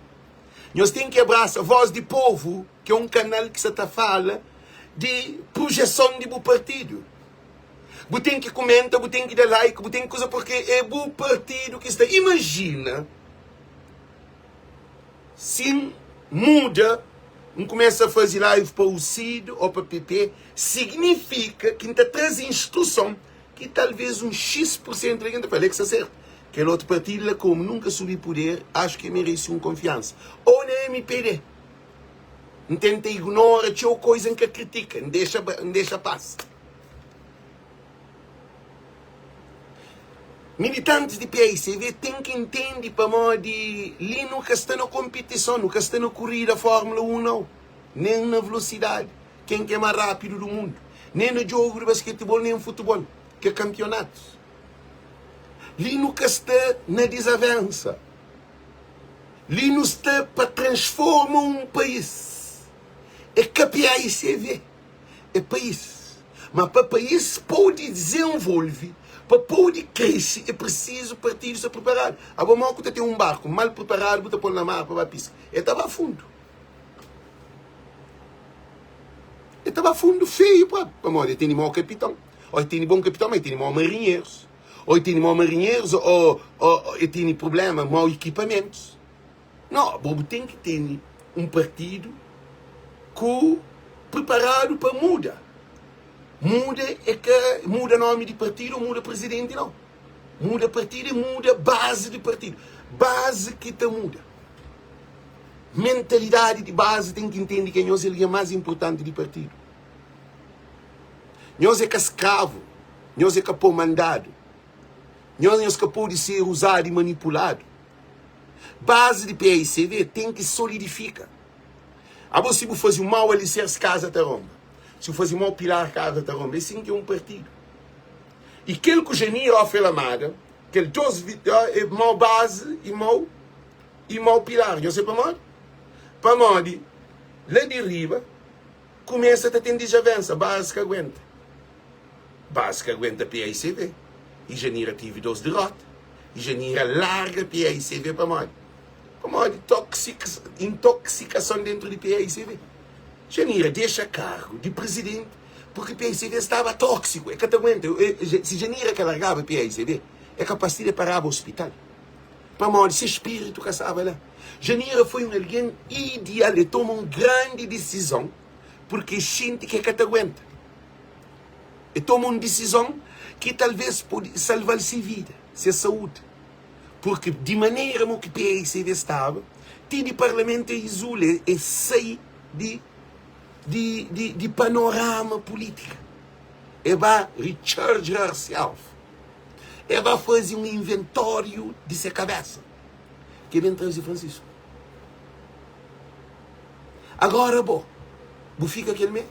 Nhos ten ki abrasa voz di povu ki é un kanal ki sa ta fala di projeson di bu partidu. Bu ten ki kumenta, bu ten ki da like, bu ten ki kuza porque é bu partidu ki sta. Imajina si N muda, N kumesa faze live pa UCID ou pa PP, signifika ki N ta traze instruson ki talvez un X por sentu di algen ta fla, el ki sta sertu. Kel otu partidu la komu nunka subi puder, axu ki el merese un konfiansa. Ou na MPD. N tenta ignora txeu koiza, N ka kritika, N dexa, N dexa pasa. Militantis di PAICV ten ki intendi pamodi li nu ka sta na konpitison, nu ka sta na kurida Fórmula 1 nau, nen na vlosidadi, ken ki é más rápidu du mundu, nen na djogu di basketibol, nen futibol, ki é kanpionatus. Li nu ka sta na dizavensa. Li nu sta pa transforma un país. É ka PAICV, é país. Ma pa país pode dezenvolve, pa pode krese, é presizu partidu sta preparadu. Abo mo ku ta ten un barku mal preparadu bu ta pol na mar pa ba piska, el ta ba fundu. El ta ba fundu feiu propi, pamodi el tene mau kapiton. O el tene bon kapiton, ma el tene mau marinherus. Ô el tene mau marinherus ô el tene prubléma, mau ekipamentus. No, bo bu ten ki tene un partidu ku priparadu pa muda. Muda é ka muda nomi di partidu ô muda prizidenti, nau. Muda partidu é muda bazi di partidu. Bazi ki ta muda. Mentalidadi di bazi ten ki ntende ki anhos é algen más inpurtanti di partidu. Nhos é ka skravu, nhos é ka pô mandadu. Nhos nhos ka pode ser uzadu i manipuladu. Bazi di PAICV ten ki solidifika. Abo si bu faze un mau aliserse kaza ta ronba. Si bu faze mau pilar kaza ta ronba. É sin ki é un partidu. I kel ku Janir Ophel Amada, kel dos é mau bazi i mau i mau pilar. Nhos sabe pamodi? Pamodi la di riba kumesa ta ten dizavensa, bazi ka aguenta. Bazi ka aguenta PAICV i Janira tive dos derota. I Janira larga PAICV pamodi? Pamodi intoksikason dentru di PAICV. Janira dexa kargu di prizidenti purki PAICV staba tóksiku, e ka ta aguenta. Si Janira ka largaba PAICV, é kapas ti de paraba ospital. Pamodi se spiritu ka staba la. Janira foi un algen ideal, e toma un grandi disizon purki e xinti ki e ka ta aguenta. E toma un disizon ki talvês pode salva-l se vida, se saúdi. Purki di manera mo ki PAICV staba, ti di parlamentu e izula, e sai di di di di panorama pulítika. E ba recharge herself. E ba faze un inventóriu di se kabésa. Ki ben traze Francisco. Agora bo, bu fika kel mé?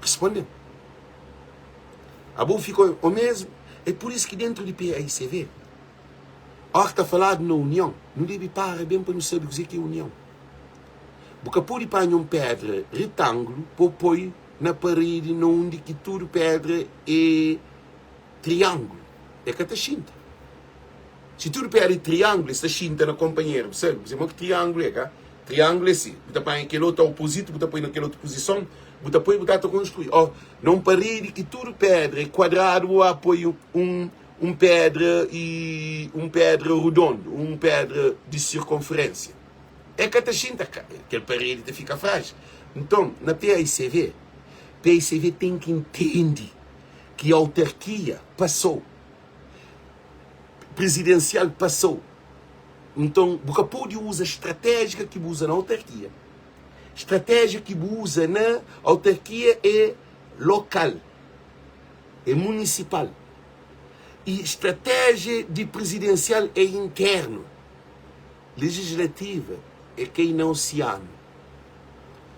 Responde-m. Abo bu fika o mesmu? É pur isu ki dentru di PAICV, óra ki ta faladu na union, nu debe para ben pa nu sabe kuzê ki é union. Bu ka pode panha un pédra retanglu pa bu poi na paredi na undi ki tudu pédra é trianglu. É ka ta xinta. Si tudu pédra é trianglu, es ta xinta na konpanheru. Bu sabe kuzê mo ki trianglu é, ka? Trianglu é si, bu ta panha kel otu opozitu, bu ta poi na kel otu puzison, bu ta poi bu ta ta konstrui. Ó, na un paredi ki tudu pédra é kuadradu, bu ba poi un un pédra i un pédra rudondu, un pédra di sirkonferénsia. É ka ta xinta, kel paredi ta fika frájil. Nton, na PAICV, PAICV ten ki ntende ki autarkia pasou, prizidensial pasou. Nton, bu ka pode uza stratéjia ki bu uza na autarkia. Stratéjia ki bu uza na autarkia é lokal, é munisipal. I stratéjia di prizidensial é internu. Lejislativa é kai na osianu.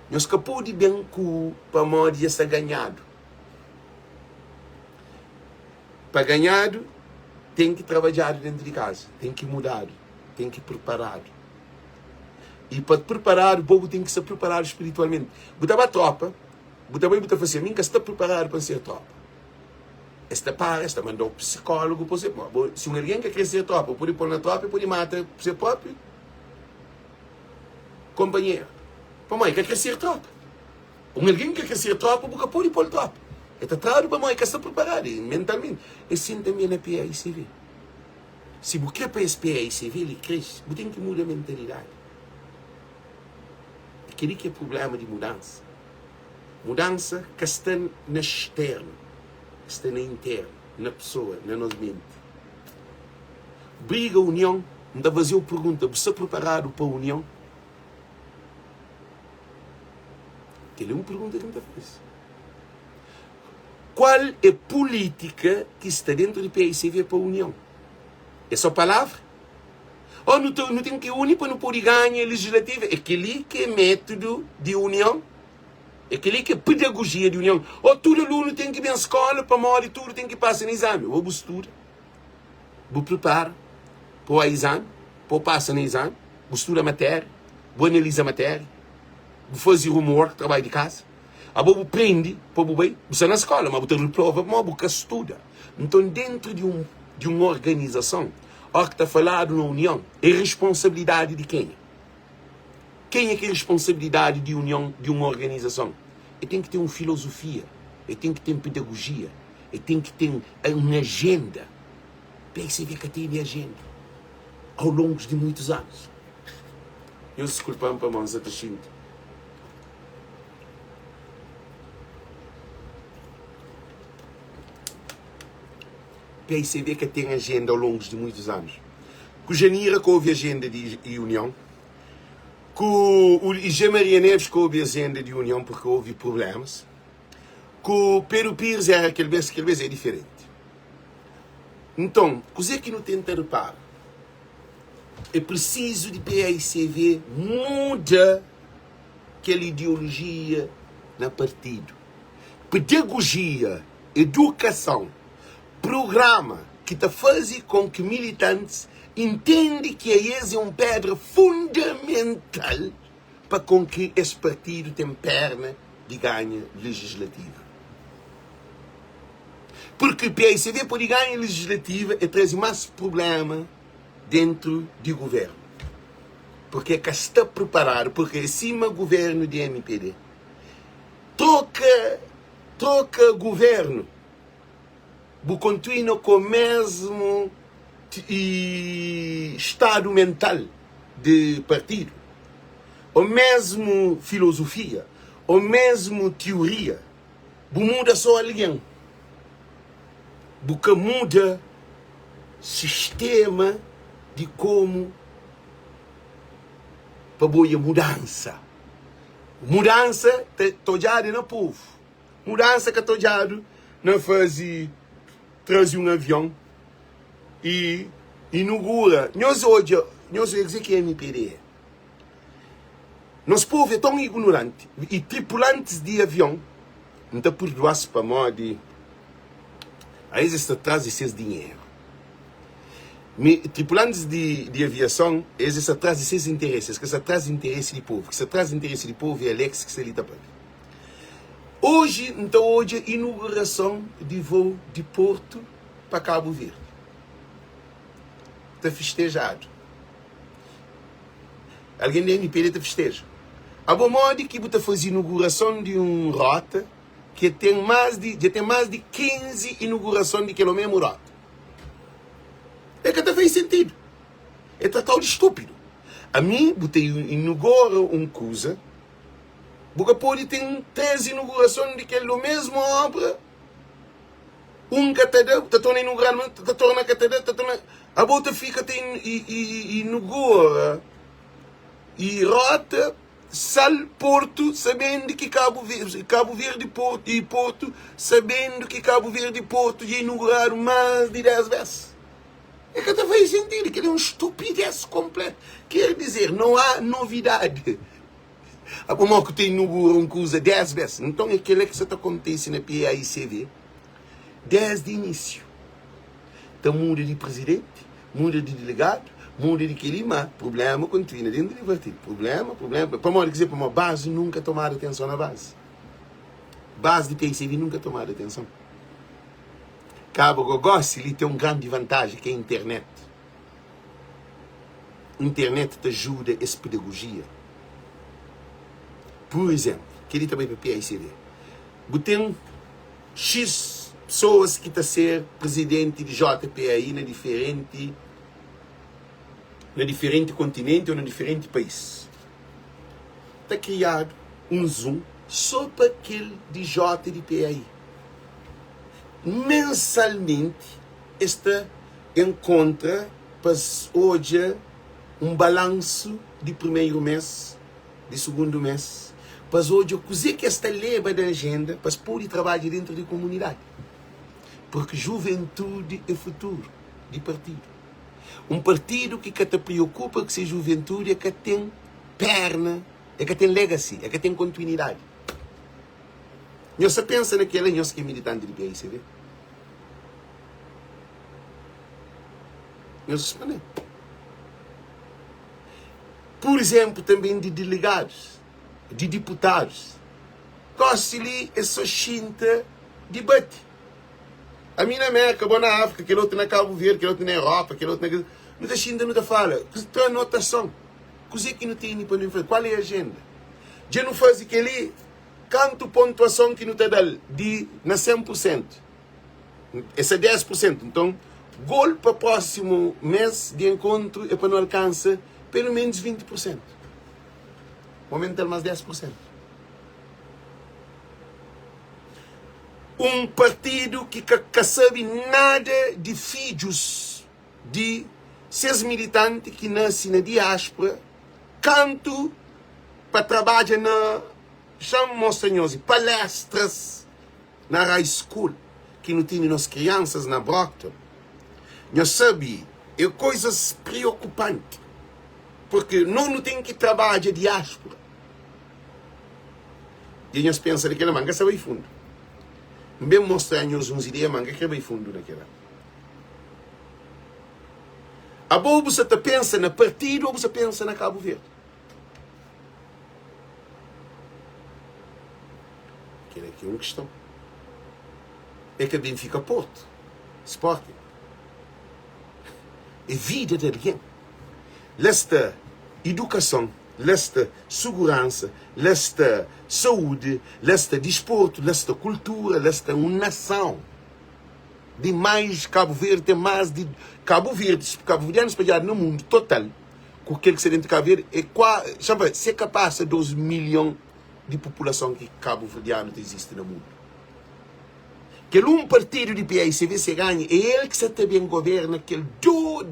Nhos ka pode ben ku pamodi dja sta ganhadu. Pa ganhadu ten ki trabadjadu dentu di kaza, ten ki mudadu, ten ki preparadu. I pa preparadu, bo bu ten ki sta preparadu spiritualmenti. Bu ta ba tropa, bu ta bai bu ta fla si, ami N ka sta preparadu pa N ser tropa. Es ta para, es ta manda-u psikólogu pa bo. Bo, si un algen ka krê ser tropa, bu pode pô-l na tropa, el pode mata se própi konpanheru. Pamodi el ka krê ser tropa. Un algen ki ka krê ser trópa, bu ka pode pô-l trópa. El ta tradu pamodi el ka sta priparadu mentalmenti. É sin tanbê na PAICV. Si bu krê pa es PAICV li kresce, bu ten ki muda mentalidadi. É kel-li ki é prubléma di mudansa. Mudansa ka sta na stérnu, sta na intérnu, na pesoa, na nos menti. Briga union, N ta faze-u pergunta, bu sta priparadu pa union? Kel-li é un pergunta ki N ta faze. Kual é pulítika ki sta déntu di PICV pa union? É sô palavra? Ô nu ta nu ten ki uni pa nu pode ganha legislativa? É kel-li ki é métudu di union? É kel-li ki é pedagojia di union? Ô tudu alunu ten ki ben skóla pamodi tudu ten ki pasa na izami? Ô bu studa? Bu pripara pa o izami, pa o pasa na izami, bu studa matéria, bu analiza matéria, bu faze homework, trabadju di kaza, abo bu prende pa bu bai, bu sta na skóla ma bu ta reprova pamodi bu ka studa. Nton, déntu di un di un organizason, óras ki ta faladu na union, é responsabilidadi di kenha? Kenha ki é responsabilidadi di union di un organizason? E ten ki ten un filozofia, e ten ki ten pedagojia, E ten ki ten un ajenda. PSV ka tene ajenda ao longos di muitus anus. Nhos diskulpa-m pamodi N sa ta xinti. PSV ka ten ajenda ao longos di muitus anus. Ku Janira ka obi ajenda di union. Ku José Maria Neves ka obi ajenda di union porque obi problemas. Ku Pedro Pires era kel bes, kel bes é diferenti. Nton, kuzê ki nu tenta repara? É prisizu di paicv muda kel ideolojia na partidu. Pedagojia, edukason, prugrama ki ta faze kon ki militantis intende ki aes é un pedra fundamental pa kon ki es partidu ten perna di ganha legislativa. Purki paicv pode ganha legislativa e traze mas prublema dentru di guvernu. Purki e ka sta preparadu, purki e sima guvernu di mpd. Troka troka guvernu. Bu kontinua ku mesmu stadu mental di partidu, o mesmu filozofia, o mesmu tioria. Bu muda so algen, bu ka muda sistema di komu pa bo odja mudansa. Mudansa ta odjadu na povu. Mudansa ka ta odjadu na faze traze un avion i. Inugura, nhos odja, nhos odja kuzê ki MPD é. Nos povu é ton ignoranti i tripulantis di avion, N ta purdua-s pamodi aes es sta tras di ses dinheru. Mi, tripulantis di, di aviason, es es sta tras di ses interesi, es ka sta tras di interesi di povu. Ki sta tras di interesi di povu é Alex ki sta li ta papia. Oji N ta odja inugurason di vou di Portu pa Kabu Verdi ta fistejadu. Algen di MPD ta festeja. Abo modi ki bu ta faze inugurason di un rota ki ten más di dja ten más di 15 inugurason di kel omemu rota? E ka ta faze sentidu. E tratau di stúpidu. Ami bu ta inugura un kuza, bu ka pode ten 3 inugurason di kel omesmu obra. Un ka ta da, ta torna inuguradu, ma ta torna ka ta da, ta torna. Abo ta fika ta inugura i rota sal Portu sabendu ki Kabu Verdi, Kabu Verdi Portu i Portu sabendu ki Kabu Verdi Portu dja inuguradu más di 10 bes. E ka ta faze sentidu, kel é un stupidez konpletu. Ker dizer, não há novidade. Abo mo ku ta inugura un kuza 10 bes? Nton é kela ki sa ta kontise na PAICV desdi inísiu. Ta muda di prizidenti, muda di delegadu, muda di keli, ma prublema kontinua dentu di partidu. Prublema, prublema. Pamodi? Kuzê? Pamodi bazi nunka tomadu atenson na bazi. Bazi di PAICV nunka tomadu atenson. Kaba go gosi li ten un grandi vantaji ki é internet. Internet ta juda es pedagojia. Pur izénplu, kel-li ta bai pa PICV. Bu ten X pesoas ki ta ser prizidenti di JPAI na diferenti na diferenti kontinenti ô na diferenti país. Ta kriadu un Zoom sô pa kel di J di PAI. Mensalmenti es ta enkontra pa es odja un balansu di primeru mês, di sugundu mês, pa es odja kuzê ki es ta leba na ajenda pa es pode trabadja dentru di komunidadi. Purki juventudi é futuru di partidu. Un partidu ki ka ta priokupa ku se juventudi e ka ten perna, e ka ten legacy, e ka ten kontinuidadi. Nhos ta pensa na kel-la, nhos ki é militanti di PAICV? Nhos responde. Pur izénplu, tanbê di delegadus, di diputadus. Gósi li é sô xinta dibati. Ami na Mérka, bo na Áfrika, kel otu na Kabu Verdi, kel otu na Europa, kel otu na. Nu ta xinta, nu ta fala, tra anotason. Kuzê ki nu tene pa nu faze? Kual é ajenda? Dja nu faze kel-li? Kantu pontuason ki nu ta da-l di na 100 pur sentu? Es é 10 pur sentu. Nton, gol pa prósimu mês di enkontru é pa nu alkansa pelu ménus 20 pur sentu. Aumenta-l más 10 pur sentu. Un partidu ki ka ka sabe nada di fidjus di ses militanti ki nase na diáspora kantu pa trabadja na, xa-m mostra nhos, palestras Na high school ki nu tene nos kriansas na Brockton, nhos sabe, é koizas priokupanti, purki no nu ten ki trabadja diáspora. Dja nhos pensa na kela? Ma N ka sta bai fundu. N ben mostra nhos uns ideia, ma N ka kre bai fundu na kela. Abo bu sa ta pensa na partidu ô bu sa pensa na Kabu Verdi? Kel ki é un kiston. É ka Benfica Porto, Sporting. É vida di algen. La sta idukason, la sta suguransa, la sta saúdi, la sta disportu, la sta kultura, la sta un nason. Di mais Kabu Verdi ten más di Kabu Verdi, kabuverdianu spadjadu na mundu total ku kel ki sta dentu di Kabu Verdi é kua, xa pa se ka pasa 2 milhon di populason ki kabuverdianu ta izisti na mundu. Kel un partidu di paicv se ganha é el ki sa ta ben governa kel do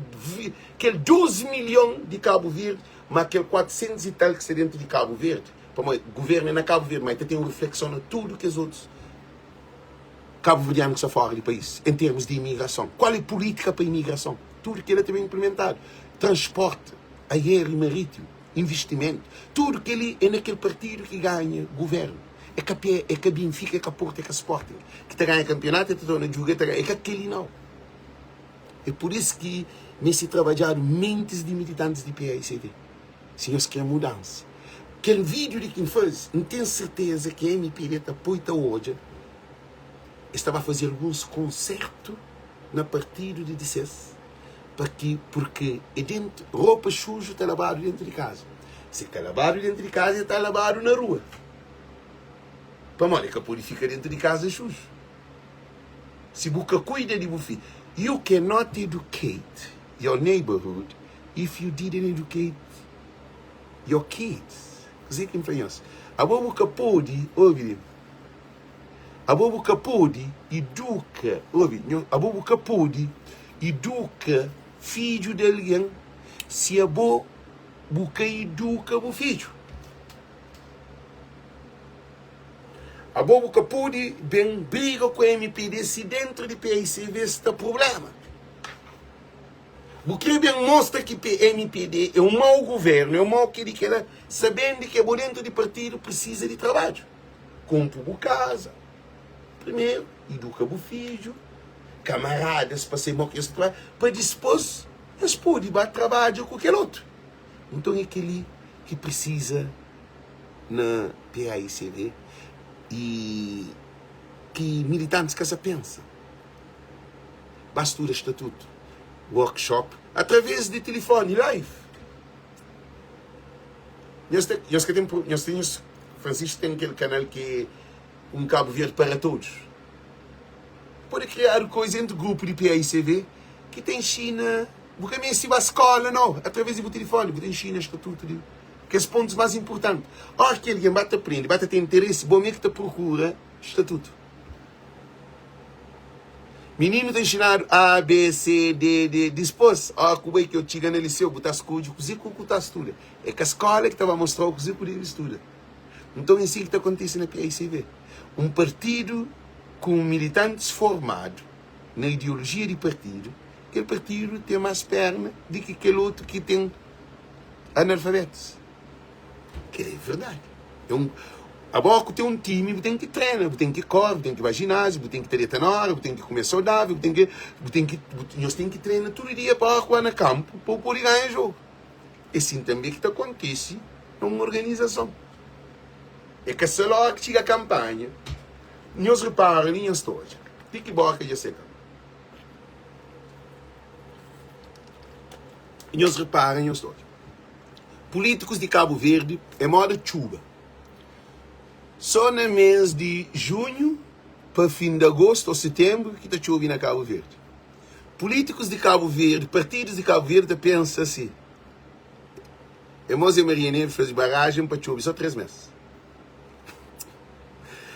kel 2 milhon di Kabu Verdi ma kel 400 i tal ki sta dentu di Kabu Verdi pamodi governu é na Kabu Verdi ma el ta ten un reflekson na tudu kes otus kabuverdianu ki sta fora di país en termus di imigrason. Kual é pulitika pa imigrason? Tudu kela ta ben inplimentadu. Transporti aériu i marítimu, investimentu, tudu keli é na kel partidu ki ganha guvernu. É ka P, é ka Benfika, é ka Portu, é ka Sporting ki ta ganha kanpionatu, é ta torna djuga, é ta ganha. É ka keli nau. É pur isu ki meste trabadjadu mentis di militantis di paicv si nhos kre mudansa. Kel vídiu li ki N faze, N ten serteza ki mpd ta poi ta odja, es ta ba faze alguns konsertu na partidu di di-ses pa ki, purki é dentu, ropa suju ta labadu dentu di kaza, si ka labadu dentu di kaza, el ta labadu na rua, pamodi el ka pode fika dentu di kaza suju. Si bu ka kuida di bu fi You cannot educate your neighborhood if you didn't educate your kids. Kuzê ki N fla nhos? Abo bu ka pode, obi li, abo bu ka pode iduka, obi, nho, abo bu ka pode iduka fidju di algen si abo bu ka iduka bu fidju. Abo bu ka pode ben briga ku mpd si dentru di paicv sta prublema. Bu kre ben mostra ki mpd é un mau guvernu, é un mau keli kela, sabendu ki abo dentru di partidu prisiza di trabadju. Konpu bu kaza primeru, iduka bu fidju, kamaradas pa sai mo ki es ta trabadja, pa dispos es pode ba trabadja ku kel otu. Nton é keli ki prisiza. na paicv y ki militantis ka sa pensa ba studa statutu, workshop através di tilifoni live. Nhos ta, nhos ka ten, nhos ten nhos, Francisco ten kel kanal ki é Um Cabo Verde para Todos. Pode kriadu koisa entri grupu di paicv ki ta inxina, bu ka meste ba skola nau, através di bu tilifoni bu ta inxina statutu di. Kes pontus más inportanti. Óras ki algen ba ta prende, ba ta ten interesi, bo mê ki ta prokura statutu. Mininu ta inxinadu A, B, C, D, D. Dipôs, óras ku bai ki el txiga na liseu, bu ta skodje kuzê ku ku ta studa. É ka skóla ki ta ba mostra-u kuzê ku debe studa. Nton, é si ki ta kontise na PAICV. Un partidu ku militantis formadu na ideolojia di partidu, kel partidu ten más pérna di ki kel otu ki ten. Analfabetus. Kel é verdadi. É un Abo ku ten un timi, bu ten ki trena, bu ten ki kore, bu ten ki ba jináziu, bu ten ki ta deta na óra, bu ten ki kume saudável, bu ten ki, bu ten ki, bu, nhos ten ki trena tudu dia pa óra ku ba na kanpu pa bu pode ganha jogu. É sin tanbe ki ta kontise na un organizason. É ka sô óra ki txiga kanpanha. Nhos repara li, nhos ta odja ti ki bóka dja seka. Nhos repara nhos ta odja. Pulítikus di Kabu Verdi é moda txuba. Só na mês di junhu pa fin di agostu ou setenbru ki ta txobe na Kabu Verdi. Pulítikus di Kabu Verdi, partidus di Kabu Verdi ta pensa si, é mo Zé Maria Neves faze barajen pa txobe só 3 mês.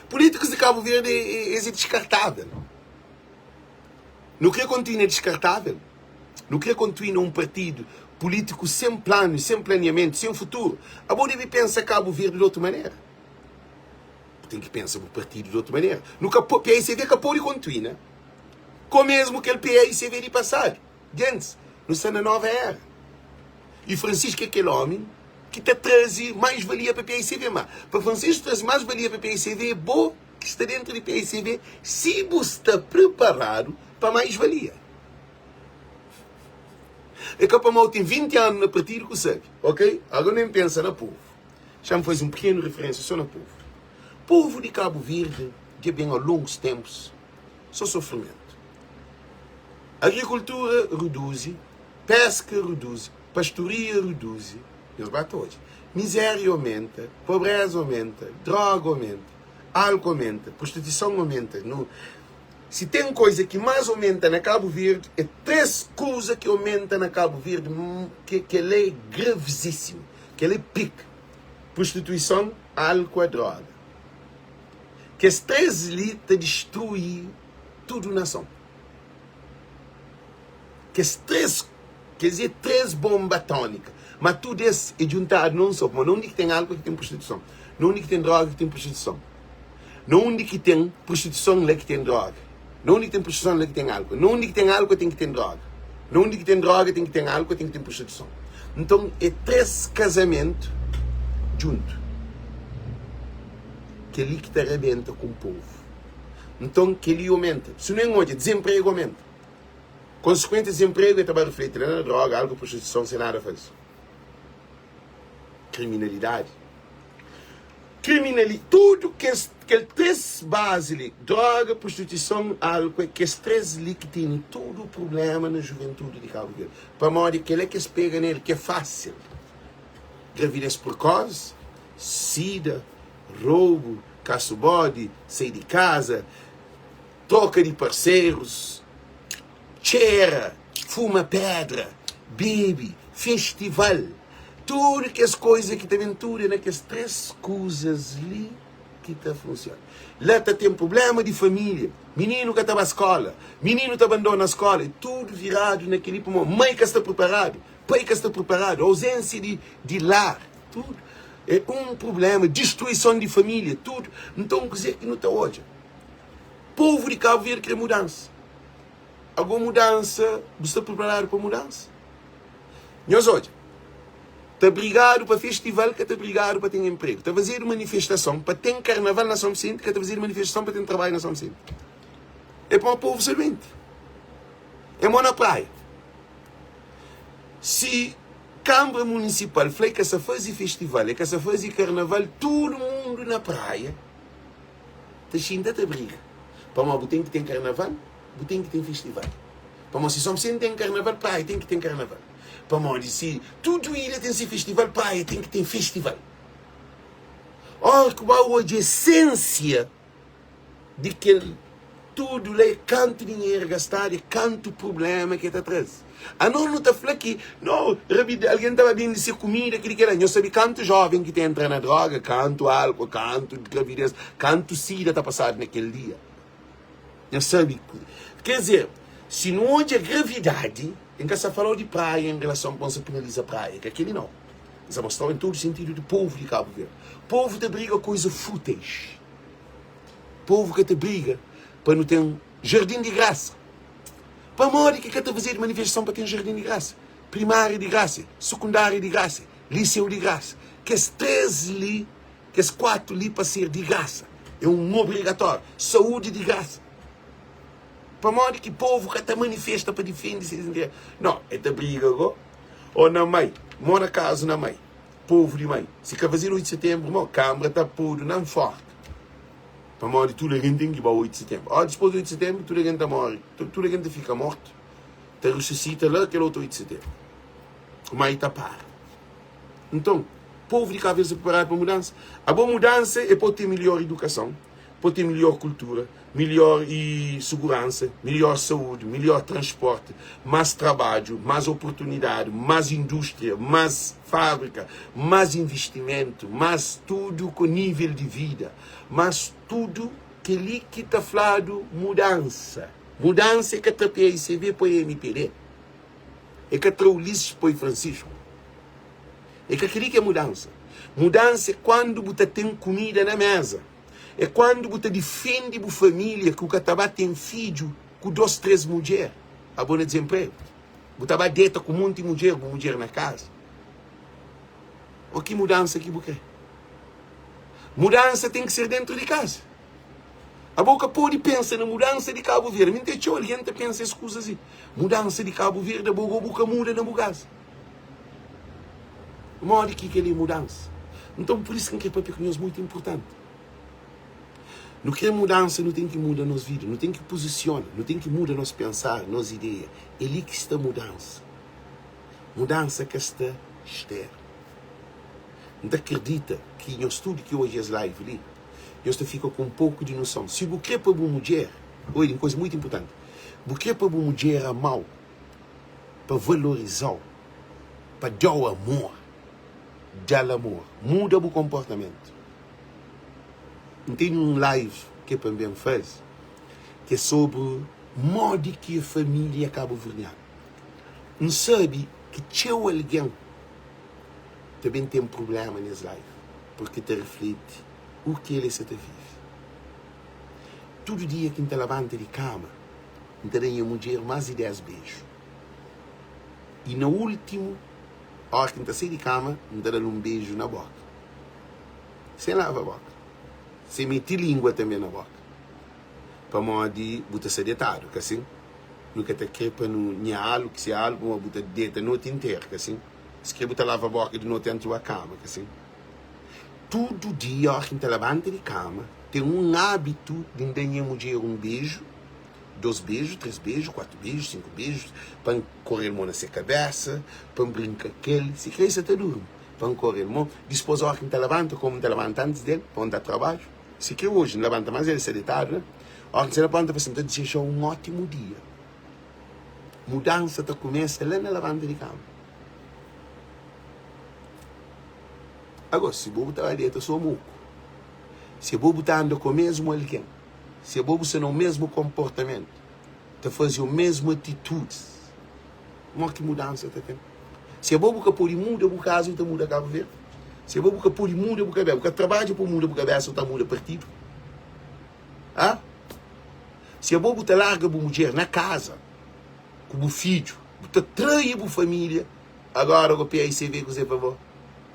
Pulítikus di Kabu Verdi es é diskartável. Nu kre kontinua diskartável? Nu kre kontinua un partidu pulítiku sen planu, sen planiamentu, sen futuru? Abo debe pensa Kabu Verdi di otu manera. Bu ten ki pensa bu partidu di otu manera. Nu ka po, PAICV ka pode kontinua ko mesmu kel PAICV di pasadu. Gentis, nu sta na nova era. I Francisco é kel omi ki ta traze mais valia pa PAICV. Ma pa Francisco traze mais valia pa PAICV, é bo ki sta dentru di PAICV si bu sta preparadu pa mais valia. É ka pamodi ten 20 anu na partidu ku sabe, ok? Agora nem pensa na povu. Xa-m faze un pequeno referência só na povu. Povu di Kabu Verdi dja ben ao longus tempus só sofrimentu. Agrikultura reduzi, peska reduzi, pastoria reduzi, nhos ba ta odja. Miséria omenta, pobreza omenta, droga omenta, álcool omenta, prostituison omenta. Nu Si ten koiza ki más omenta na Kabu Verdi é 3 kuza ki omenta na Kabu Verdi ki kel-la é gravizísimu, kel-la é pik, prostituison, álcool a droga. Kes 3 li ta distrui tudu nason. Kes 3, kes é 3 bonba atómika, ma tudu es é djuntadu na un só, pamodi na undi ki ten álcool ki ten prostituison, na undi ki ten droga ki ten prostituison. Na undi ki ten prostituison la ki ten droga. Na undi ki ten prostituison la ki ten álkol. Na undi ki ten álkol ten ki ten droga. Na undi ki ten droga ten ki ten álkol, ten ki ten prostituison. Nton é 3 kazamentu djuntu. Kel-li ki ta rabenta ku un povu. Nton kel-li omenta. Si nu en odja, dizenpregu omenta. Konsekuenti dizenpregu e ta ba rifleti la na droga, álkol, prostituison, sen nada faze. Kriminalidadi. Kriminali, tudu kes, kel 3 bazi li, droga, prostituison, álkol, é kes 3 li ki tene tudu prubléma na juventudi di Kabu Verdi. Pamodi kel-la ki es pega na el, ki é fásil. Gravidez prekosi, sida, roubu, kasu bodi, sai di kaza, troka di parserus, txera, fuma pedra, bebe, festival, tudu kes koiza ki ta ben tudu é na kes 3 kuzas li ki ta funsiona. La ta ten prubléma di família, mininu ka ta ba skóla, mininu ta bandona skóla, é tudu viradu na kel-li pamodi mai ka sta priparadu, pai ka sta priparadu, auzénsia di di lar, tudu é un prubléma, distruison di família, tudu. Nton kuzê ki nu ta odja? Povu di Kabu Verdi krê mudansa. Ago mudansa, bu sta priparadu pa mudansa? Nhos odja, ta brigadu pa festival, ka ta brigadu pa ten enpregu. Ta fazedu manifestason pa ten karnaval na São Vicente, ka ta fazedu manifestason pa ten trabadju na São Vicente. É pamodi povu sta duenti. É mo na praia. Si Kanbra Munisipal fla e ka sa faze festival, e ka sa faze karnaval, tudu mundu na praia ta xinta ta briga. Pamodi bu ten ki ten karnaval, bu ten ki ten festival. Pamodi si São Vicente ten karnaval, praia ten ki ten karnaval. Pamodi si tudu ilha ten se festival, praia ten ki ten festival. Óras ki bu ba odja esensia di kel tudu la é kantu dinheru gastadu, é kantu prubléma ki el ta traze. Anos nu ta fla ki no, rabida, algen ta ba bende se kumida, kili kila. Nhos sabe kantu jóven ki ta entra na droga, kantu álkol, kantu gravidez, kantu sida ta pasadu na kel dia. Nhos sabe. Ker dizer, si nu odja gravidadi, N ka sta fala-u di praia en relason pa N sta penaliza praia, ka keli nau. N sta mostra-u en tudu sentidu di povu di Kabu Verdi. Povu ta briga koiza fúteis. Povu ka ta briga pa nu ten jardin di grasa. Pamodi ki ka ta fazedu manifestason pa ten jardin di grasa, primária di grasa, sukundária di grasa, liseu di grasa? Kes 3 li, kes 4 li pa ser di grasa é un obrigatóriu. Saúdi di grasa. Pamodi ki povu ka ta manifesta pa difende ses interesi? No, el ta briga go. Ô na mai, mo na kazu na mai. Povu di mai, si ka fazedu 8 di setenbru, mo kanbra ta podu na nforka. Pamodi tudu algen ten ki ba 8 di setenbru. Ó, dispôs di 8 di setenbru, tudu algen ta móre, tudu algen ta fika mortu, ta resusita la kel otu 8 di setenbru. Mai ta para. Nton, povu di Kabu Verdi sta priparadu pa mudansa? Abo mudansa é pa ten milhor idukason, pa ten milhor kultura, Milhor e suguransa, milhor saúde, milhor transporte, más trabadju, más oportunidade, más indústria, más fábrika, más investimentu, más tudu ku nível di vida, más tudu. Kel-li ki ta fladu mudansa. Mudansa é ka tra PAICV poi MPD. É ka tra Ulisses poi Francisco. É ka kel-li ki é mudansa. Mudansa é kuandu bu ta ten kumida na méza. É kuandu bu ta difende bu família ki bu ka ta ba ten fidju ku dos, tres mudjer. Abo na dizenpregu, bu ta ba deta ku monti mudjer, bu mudjer na kaza. Ô ki mudansa ki bu kre? Mudansa ten ki ser dentru di kaza. Abo ka pode pensa na mudansa di Kabu Verdi. Mi N ten txeu algen ta pensa es kuzas li. Mudansa di Kabu Verdi, abo go bu ka muda na bu kaza. Modi ki kel-li é mudansa? Nton, pur isu ki N krê pâpia ku nhos, mutu inportanti. Nu krê mudansa, nu ten ki muda nos vida, nu ten ki puzisiona, nu ten ki muda nos pensar, nos ideia. É li ki sta mudansa. Mudansa ka sta sternu. N ta kridita ki nhos tudu ki odja es live li, nhos ta fika ku un poku di noson. Si bu krê pa bu mudjer, oi, un kuza mutu inportanti, bu krê pa bu mudjer ama-u, pa valorizau, pa dau amor, dal amor, muda bu konportamentu. N tene un live ke pa N ben faze ke sobri modi ki é família kabuverdianu. N sabe ki txeu algen ta ben ten prubléma nes live purki ta rifliti u ki el sa ta vive. Tudu dia ki N ta labanta di kama, N ta da nha mudjer más di 10 beju. I na últimu, óra ki N ta sai di kama, N ta da-l un beju na bóka. Sen lava bóka. Sen mete língua tanbê na bóka. Pamodi bu ta sta detadu, ka sin? Nu ka ta krê pa nu nha alu ki se alu, pamodi bu ta deta noti interu, ka sin? Si krê bu ta lava bóka di noti antis di ba kama, ka sin? Tudu dia, óra ki N ta labanta di kama, ten un ábitu di N da nha mudjer un beju, dos beju, tres beju, kuatu beju, sinku beju, pa N kore-l mon na se kabésa, pa N brinka ku el, si krê el sa ta durmi, pa N kore-l mon. Dipôs, óra ki N ta labanta, kómu N ta labanta antis di el, pa N da trabadju, si krê oji N labanta más el sta detadu la, óra ki N sta labanta, N ta fla sin, N ta dizeja-u un ótimu dia. Mudansa ta kumesa la na labanta di kama. Agó, si bo bu ta ba deta so moku, si bo bu ta anda ku mesmu algen, si bo bu sta na mesmu konportamentu, ta faze o mesmu atitudis, mo ki mudansa ta ten? Si abo bu ka pode muda bu kaza, bu ta muda Kabu Verdi? Si abo bu ka pode muda bu kabesa, bu ka trabadja pa muda bu kabesa, bu ta muda partidu? Ha? Si abo bu ta larga bu mudjer na kaza ku bu fidju, bu ta trai bu familia, Agora go paicv kuze pa bo?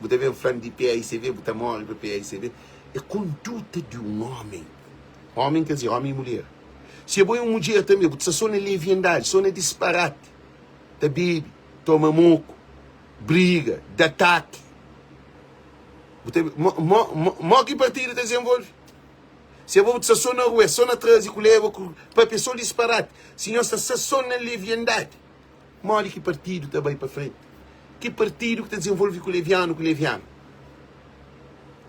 Bu ta ben flan di paicv bu ta morre pa paicv? É konduta di un omen. Omen ker dizer omen i mulher. Si abo é un mudjer tanbe bu ta sta so na leviandadi, so na disparati, ta bebe, toma moku, briga, da taki. Bu ta mo mo mo ki partidu ta dizenvolve? Si abo bu ta sta so na rua, so na traze ku leba ku papia so disparati, si nhos ta sta so na leviandadi. Modi ki partidu ta bai pa frenti? Ki partidu ki ta dizenvolve ku levianu ku levianu?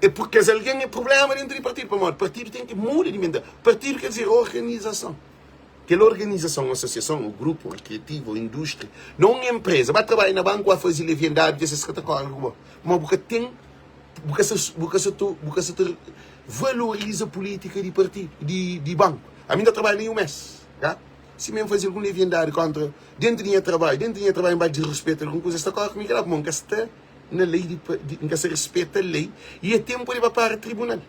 É pur kes algen é prubléma dentu di partidu pamodi partidu ten ki muda di mentalidadi. Partidu ker dizer organizason. Kel organizason, asosiason, ô grupu rekriativu, ô indústria, na un enpreza, ba trabadja na banku, ba faze leviandadi, dja ses ka ta kóre ku bo. Pamodi bu ka ten, bu ka sa, bu ka sa ta, bu ka sa ta valoriza pulítika di partidu, di banku. Ami N ta trabadja na un mês, ka? Si mi N faze algun leviandadi kóntra déntu di nha trabadju, déntu di nha trabadju N ba disrespeta algun kuza, es ta kóre ku mi kila, pamodi N ka sta na lei di, N ka sta respeta lei i é ténpu di ba para tribunal.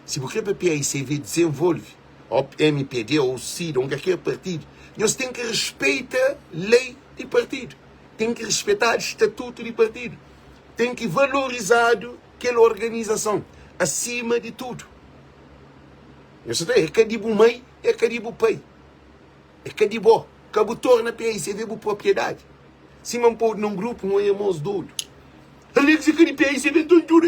Si bu krê pa PAICV dizenvolve, ô mpd, ô cid, ô un kalker partidu, nhos ten ki respeita lei di partidu, ten ki respetadu statutu di partidu, ten ki valorizadu kel organizason asima di tudu. Nhos sa ta, é ka di bu mai, é ka di bu pai, é ka di bo. Ka bu torna PICV bu propriedadi. Sima N podu na un grupu, N oia mos dodu. Alex é ka di PICV, nton djuda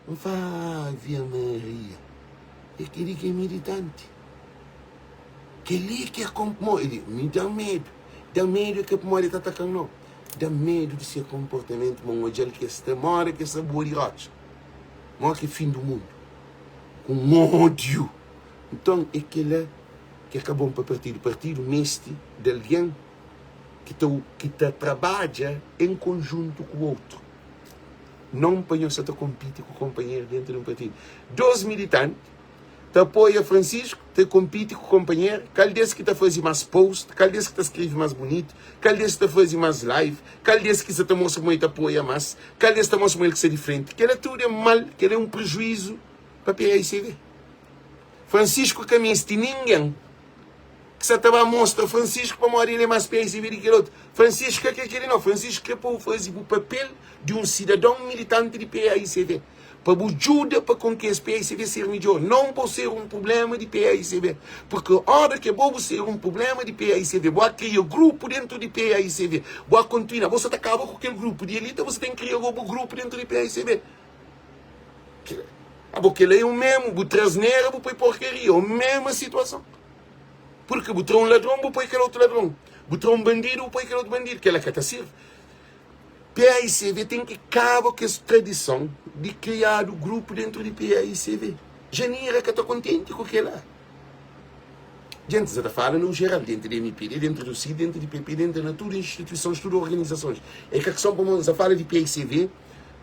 N fla, Ave Maria, é kel-li ki é militanti. Kel-li ki é konpo. Mi da-m medu. Da-m medu é ka pamodi el ta ataka-m, nau. Da-m medu di se konportamentu, ma N odja-l ki el sta, mora ki el sta bua di rotxa. Mó ki é fin du mundu. Ku un ódiu. Nton, é kel-la ki é ka bon pa partidu. Partidu meste di algen ki ta ki ta trabadja en konjuntu ku otu. Non pa nhos sa ta konpiti ku konpanheru dentu di un partidu. Dos militanti ta apoia Francisco, ta konpiti ku konpanheru, kal des ki ta faze más post, kal des ki ta skrebe más bunitu, kal des ki ta faze más live, kal des ki sa ta mostra ma el ta apoia más, kal des ta mostra ma el ki sta di frenti. Kel-la tudu é mal, kel-la é un prejuízu pa PAICV. Francisco ka meste ningen ki sa ta ba mostra Francisco pamodi el é más PAICV di kel otu. Francisco ka kre kel-li nau. Francisco kre pa bu faze bu papel di un sidadon militanti di PAICV. Pa bu djuda pa konkes PAICV ser midjor, non pa bu ser un prublema di PAICV. Purki ora ke bo bu ser un prublema di PAICV, bu a kria grupu dentu di PAICV, bu a kontinua, bo sa ta kaba ku kel grupu di elita, bu sa ten kria go bu grupu dentu di PAICV. Abo kela é un memu, bu tra asnera bu poi porkaria, o mema situason. Purki bu tra un ladron bu poi kel otu ladron, bu tra un bandidu bu poi kel otu bandidu, kela ka ta sirvi. PAICV ten ki kaba ku es tradison di kriadu grupu dentru di PAICV. Janira ka ta kontenti ku kela. Djenti sa ta fala no jeral, dentru di MPD, dentru do CID, dentru di PP, dentru na tudu instituisons, tudu organizasons. É ka son pamodi N sa fala di PAICV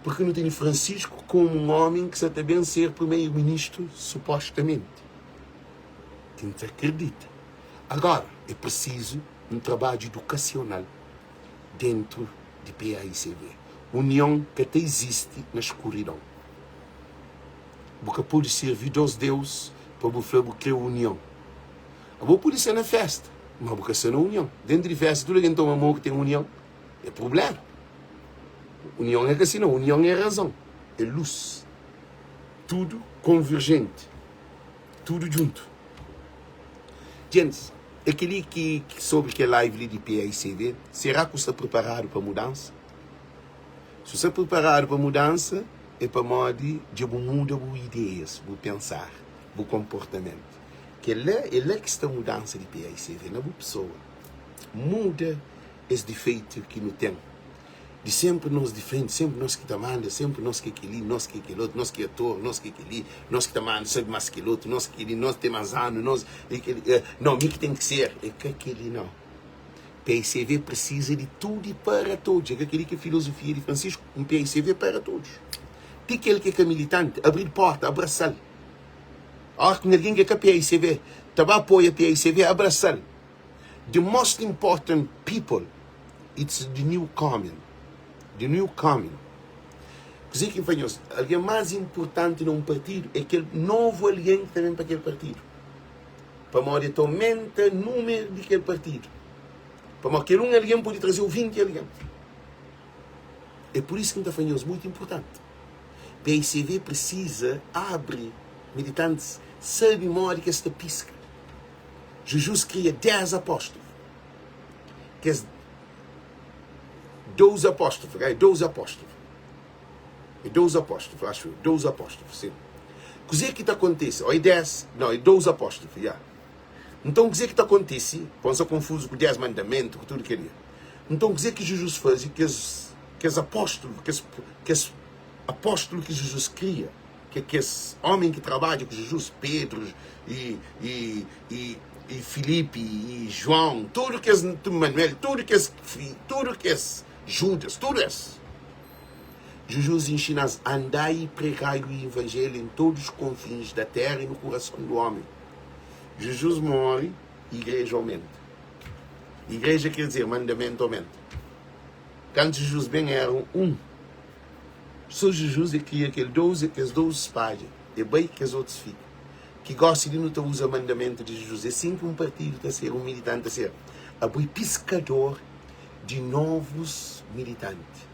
purki nu tene Francisco komu un omi ki sa ta ben ser primeiro-ministru supostamenti. Ki N ta kridita. Agora, é prisizu un trabadju idukasional. dentru di PAICV. Union ka ta izisti na skuridon. Bu ka pode sirvi dos deus pa bu fla bu kre union. Abo pode ser na festa. Ma bu ka sta na union. Dentu di festa tudu algen toma mo ki ten union é prublema. Union é ka si nau, union é razon, é lus. Tudu konverjenti, tudu djuntu. Djentis, é kel-li ki sobri kel live li di PAICV. Será ku sta priparadu pa mudansa? Si bu sta priparadu pa mudansa, é pamodi dja bu muda bu ideias, bu pensar, bu konportamentu. Kel-la é la ki sta mudansa di PAICV, na bu pesoa. Muda es difeitu ki nu ten di sénpri nos di frenti, sénpri nos ki ta manda, sénpri nos ki é kel-li, nos ki é kel otu, nos ki é ator, nos ki é kel-li, nos ki ta manda sabe más ki kel otu, nos ki kel-li, nos ten más anu, nos é kel-li, nau, mi ki ten ki ser. É ka kel-li, nau. PICV presiza di tudu i para todos. É ka kel-li ki é filozofia di Francisco? Un PICV para todos. Ti kel ki é ka militanti, abri-l porta, abrasa-l. Óras ki un algen ki é ka PICV ta ba apoia PICV, abrasa-l. The most important people, it's the new coming. The new coming. Kuzê ki N fla nhos? Algen más inportanti na un partidu é kel novu algen ki ta ben pa kel partidu. Pamodi el ta omenta númeru di kel partidu. Pamodi kel un algen pode traze-u 20 algen. É pur isu ki N ta fla nhos, mutu inportanti. PICV prisiza abri militantis sabe modi ki es ta piska. Jizus kria 10 apóstlu. Kes 12 apóstlu, é 12 apóstlu. É 12 apóstlu, acho eu, 12 apóstlu, sim. Kuzê ki ta kontise? Ó, é 10, não, é 12 apóstlu, ya. Nton, kuzê ki ta kontise? Pa N sta konfuzu ku 10 mandamentu, ku tudu kel-li. Nton, kuzê ki Jizus faze? Kes, kes apóstlu, kes, kes apóstlu ki Jizus kria, ki é kes ómi ki trabadja ku Jizus, Pedru i, i, i, i Filipi i João, tudu kes, Manuel, tudu kes, tudu kes Judas, tudu es. Jizus inxina-s, Andai i pregai o Ivanjelhu em todos os confins da terra e no coração do homem. Jizus móre, igreja aumenta. Igreja quer dizer mandamento aumenta. Kantu Jizus ben éra un. Sô Jizus é kria kel 12, kes 12 spadja, e bai, kes otus fika. Ki gósi li nu ta uza mandamentu di Jizus. É sin ki un partidu ta ser, un militanti ta ser. Abo é piskador di novus militanti.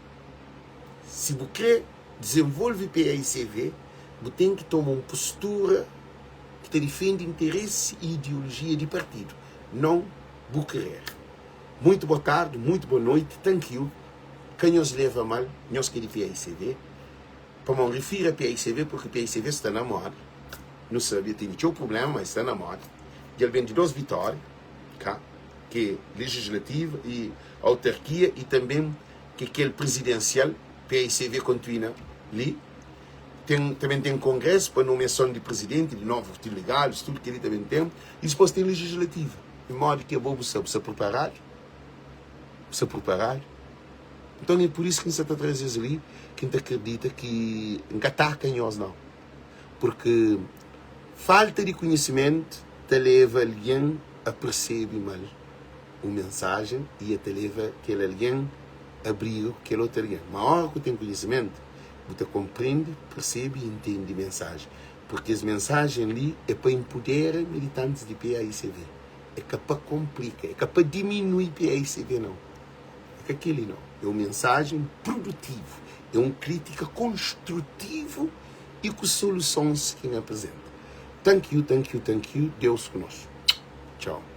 Si bu krê dizenvolve PAICV, bu ten ki toma un postura ki ta difende interesi i ideolojia di partidu, non bu kerer. Muitu bo tardi, muitu bo noiti, thank you. Ka nhos leva mal, nhos ki é di PAICV, pamodi N rifiri a PAICV purki PAICV sta na moda. Nu sabe, el tene txeu prubléma, ma el sta na moda. Dja el ben di dôs vitória, ka, ki é lejislativa i autarkia i tanben ki kel prizidensial, PAICV kontuina li. Ten, tanben ten kongrésu pa nomiason di prizidenti, di novus diligadus, tudu kel-li tanben ten. I dipôs ten lejislativa. Di modi ki abo bu sta? Bu sta priparadu? Bu sta priparadu? Nton é pur isu ki N sta ta traze es li, ki N ta kridita ki N ka ataka nhos nau. Purki falta di konhisimentu ta leba algen a persebe mal un mensajen i el ta leba kel algen a briga ku kel otu algen. Má óras ki bu ten konhisimentu, bu ta konprende, persebe i intende mensajen. Purki es mensajen li é pa inpudera militantis di PAICV. É ka pa konplika, é ka pa diminui PAICV nau. É ka kel-li nau. É un mensajen produtivu, é un krítika konstrutivu i ku solusons ki N aprizenta. Thank you, thank you, thank you. Deus ku nos. Txau.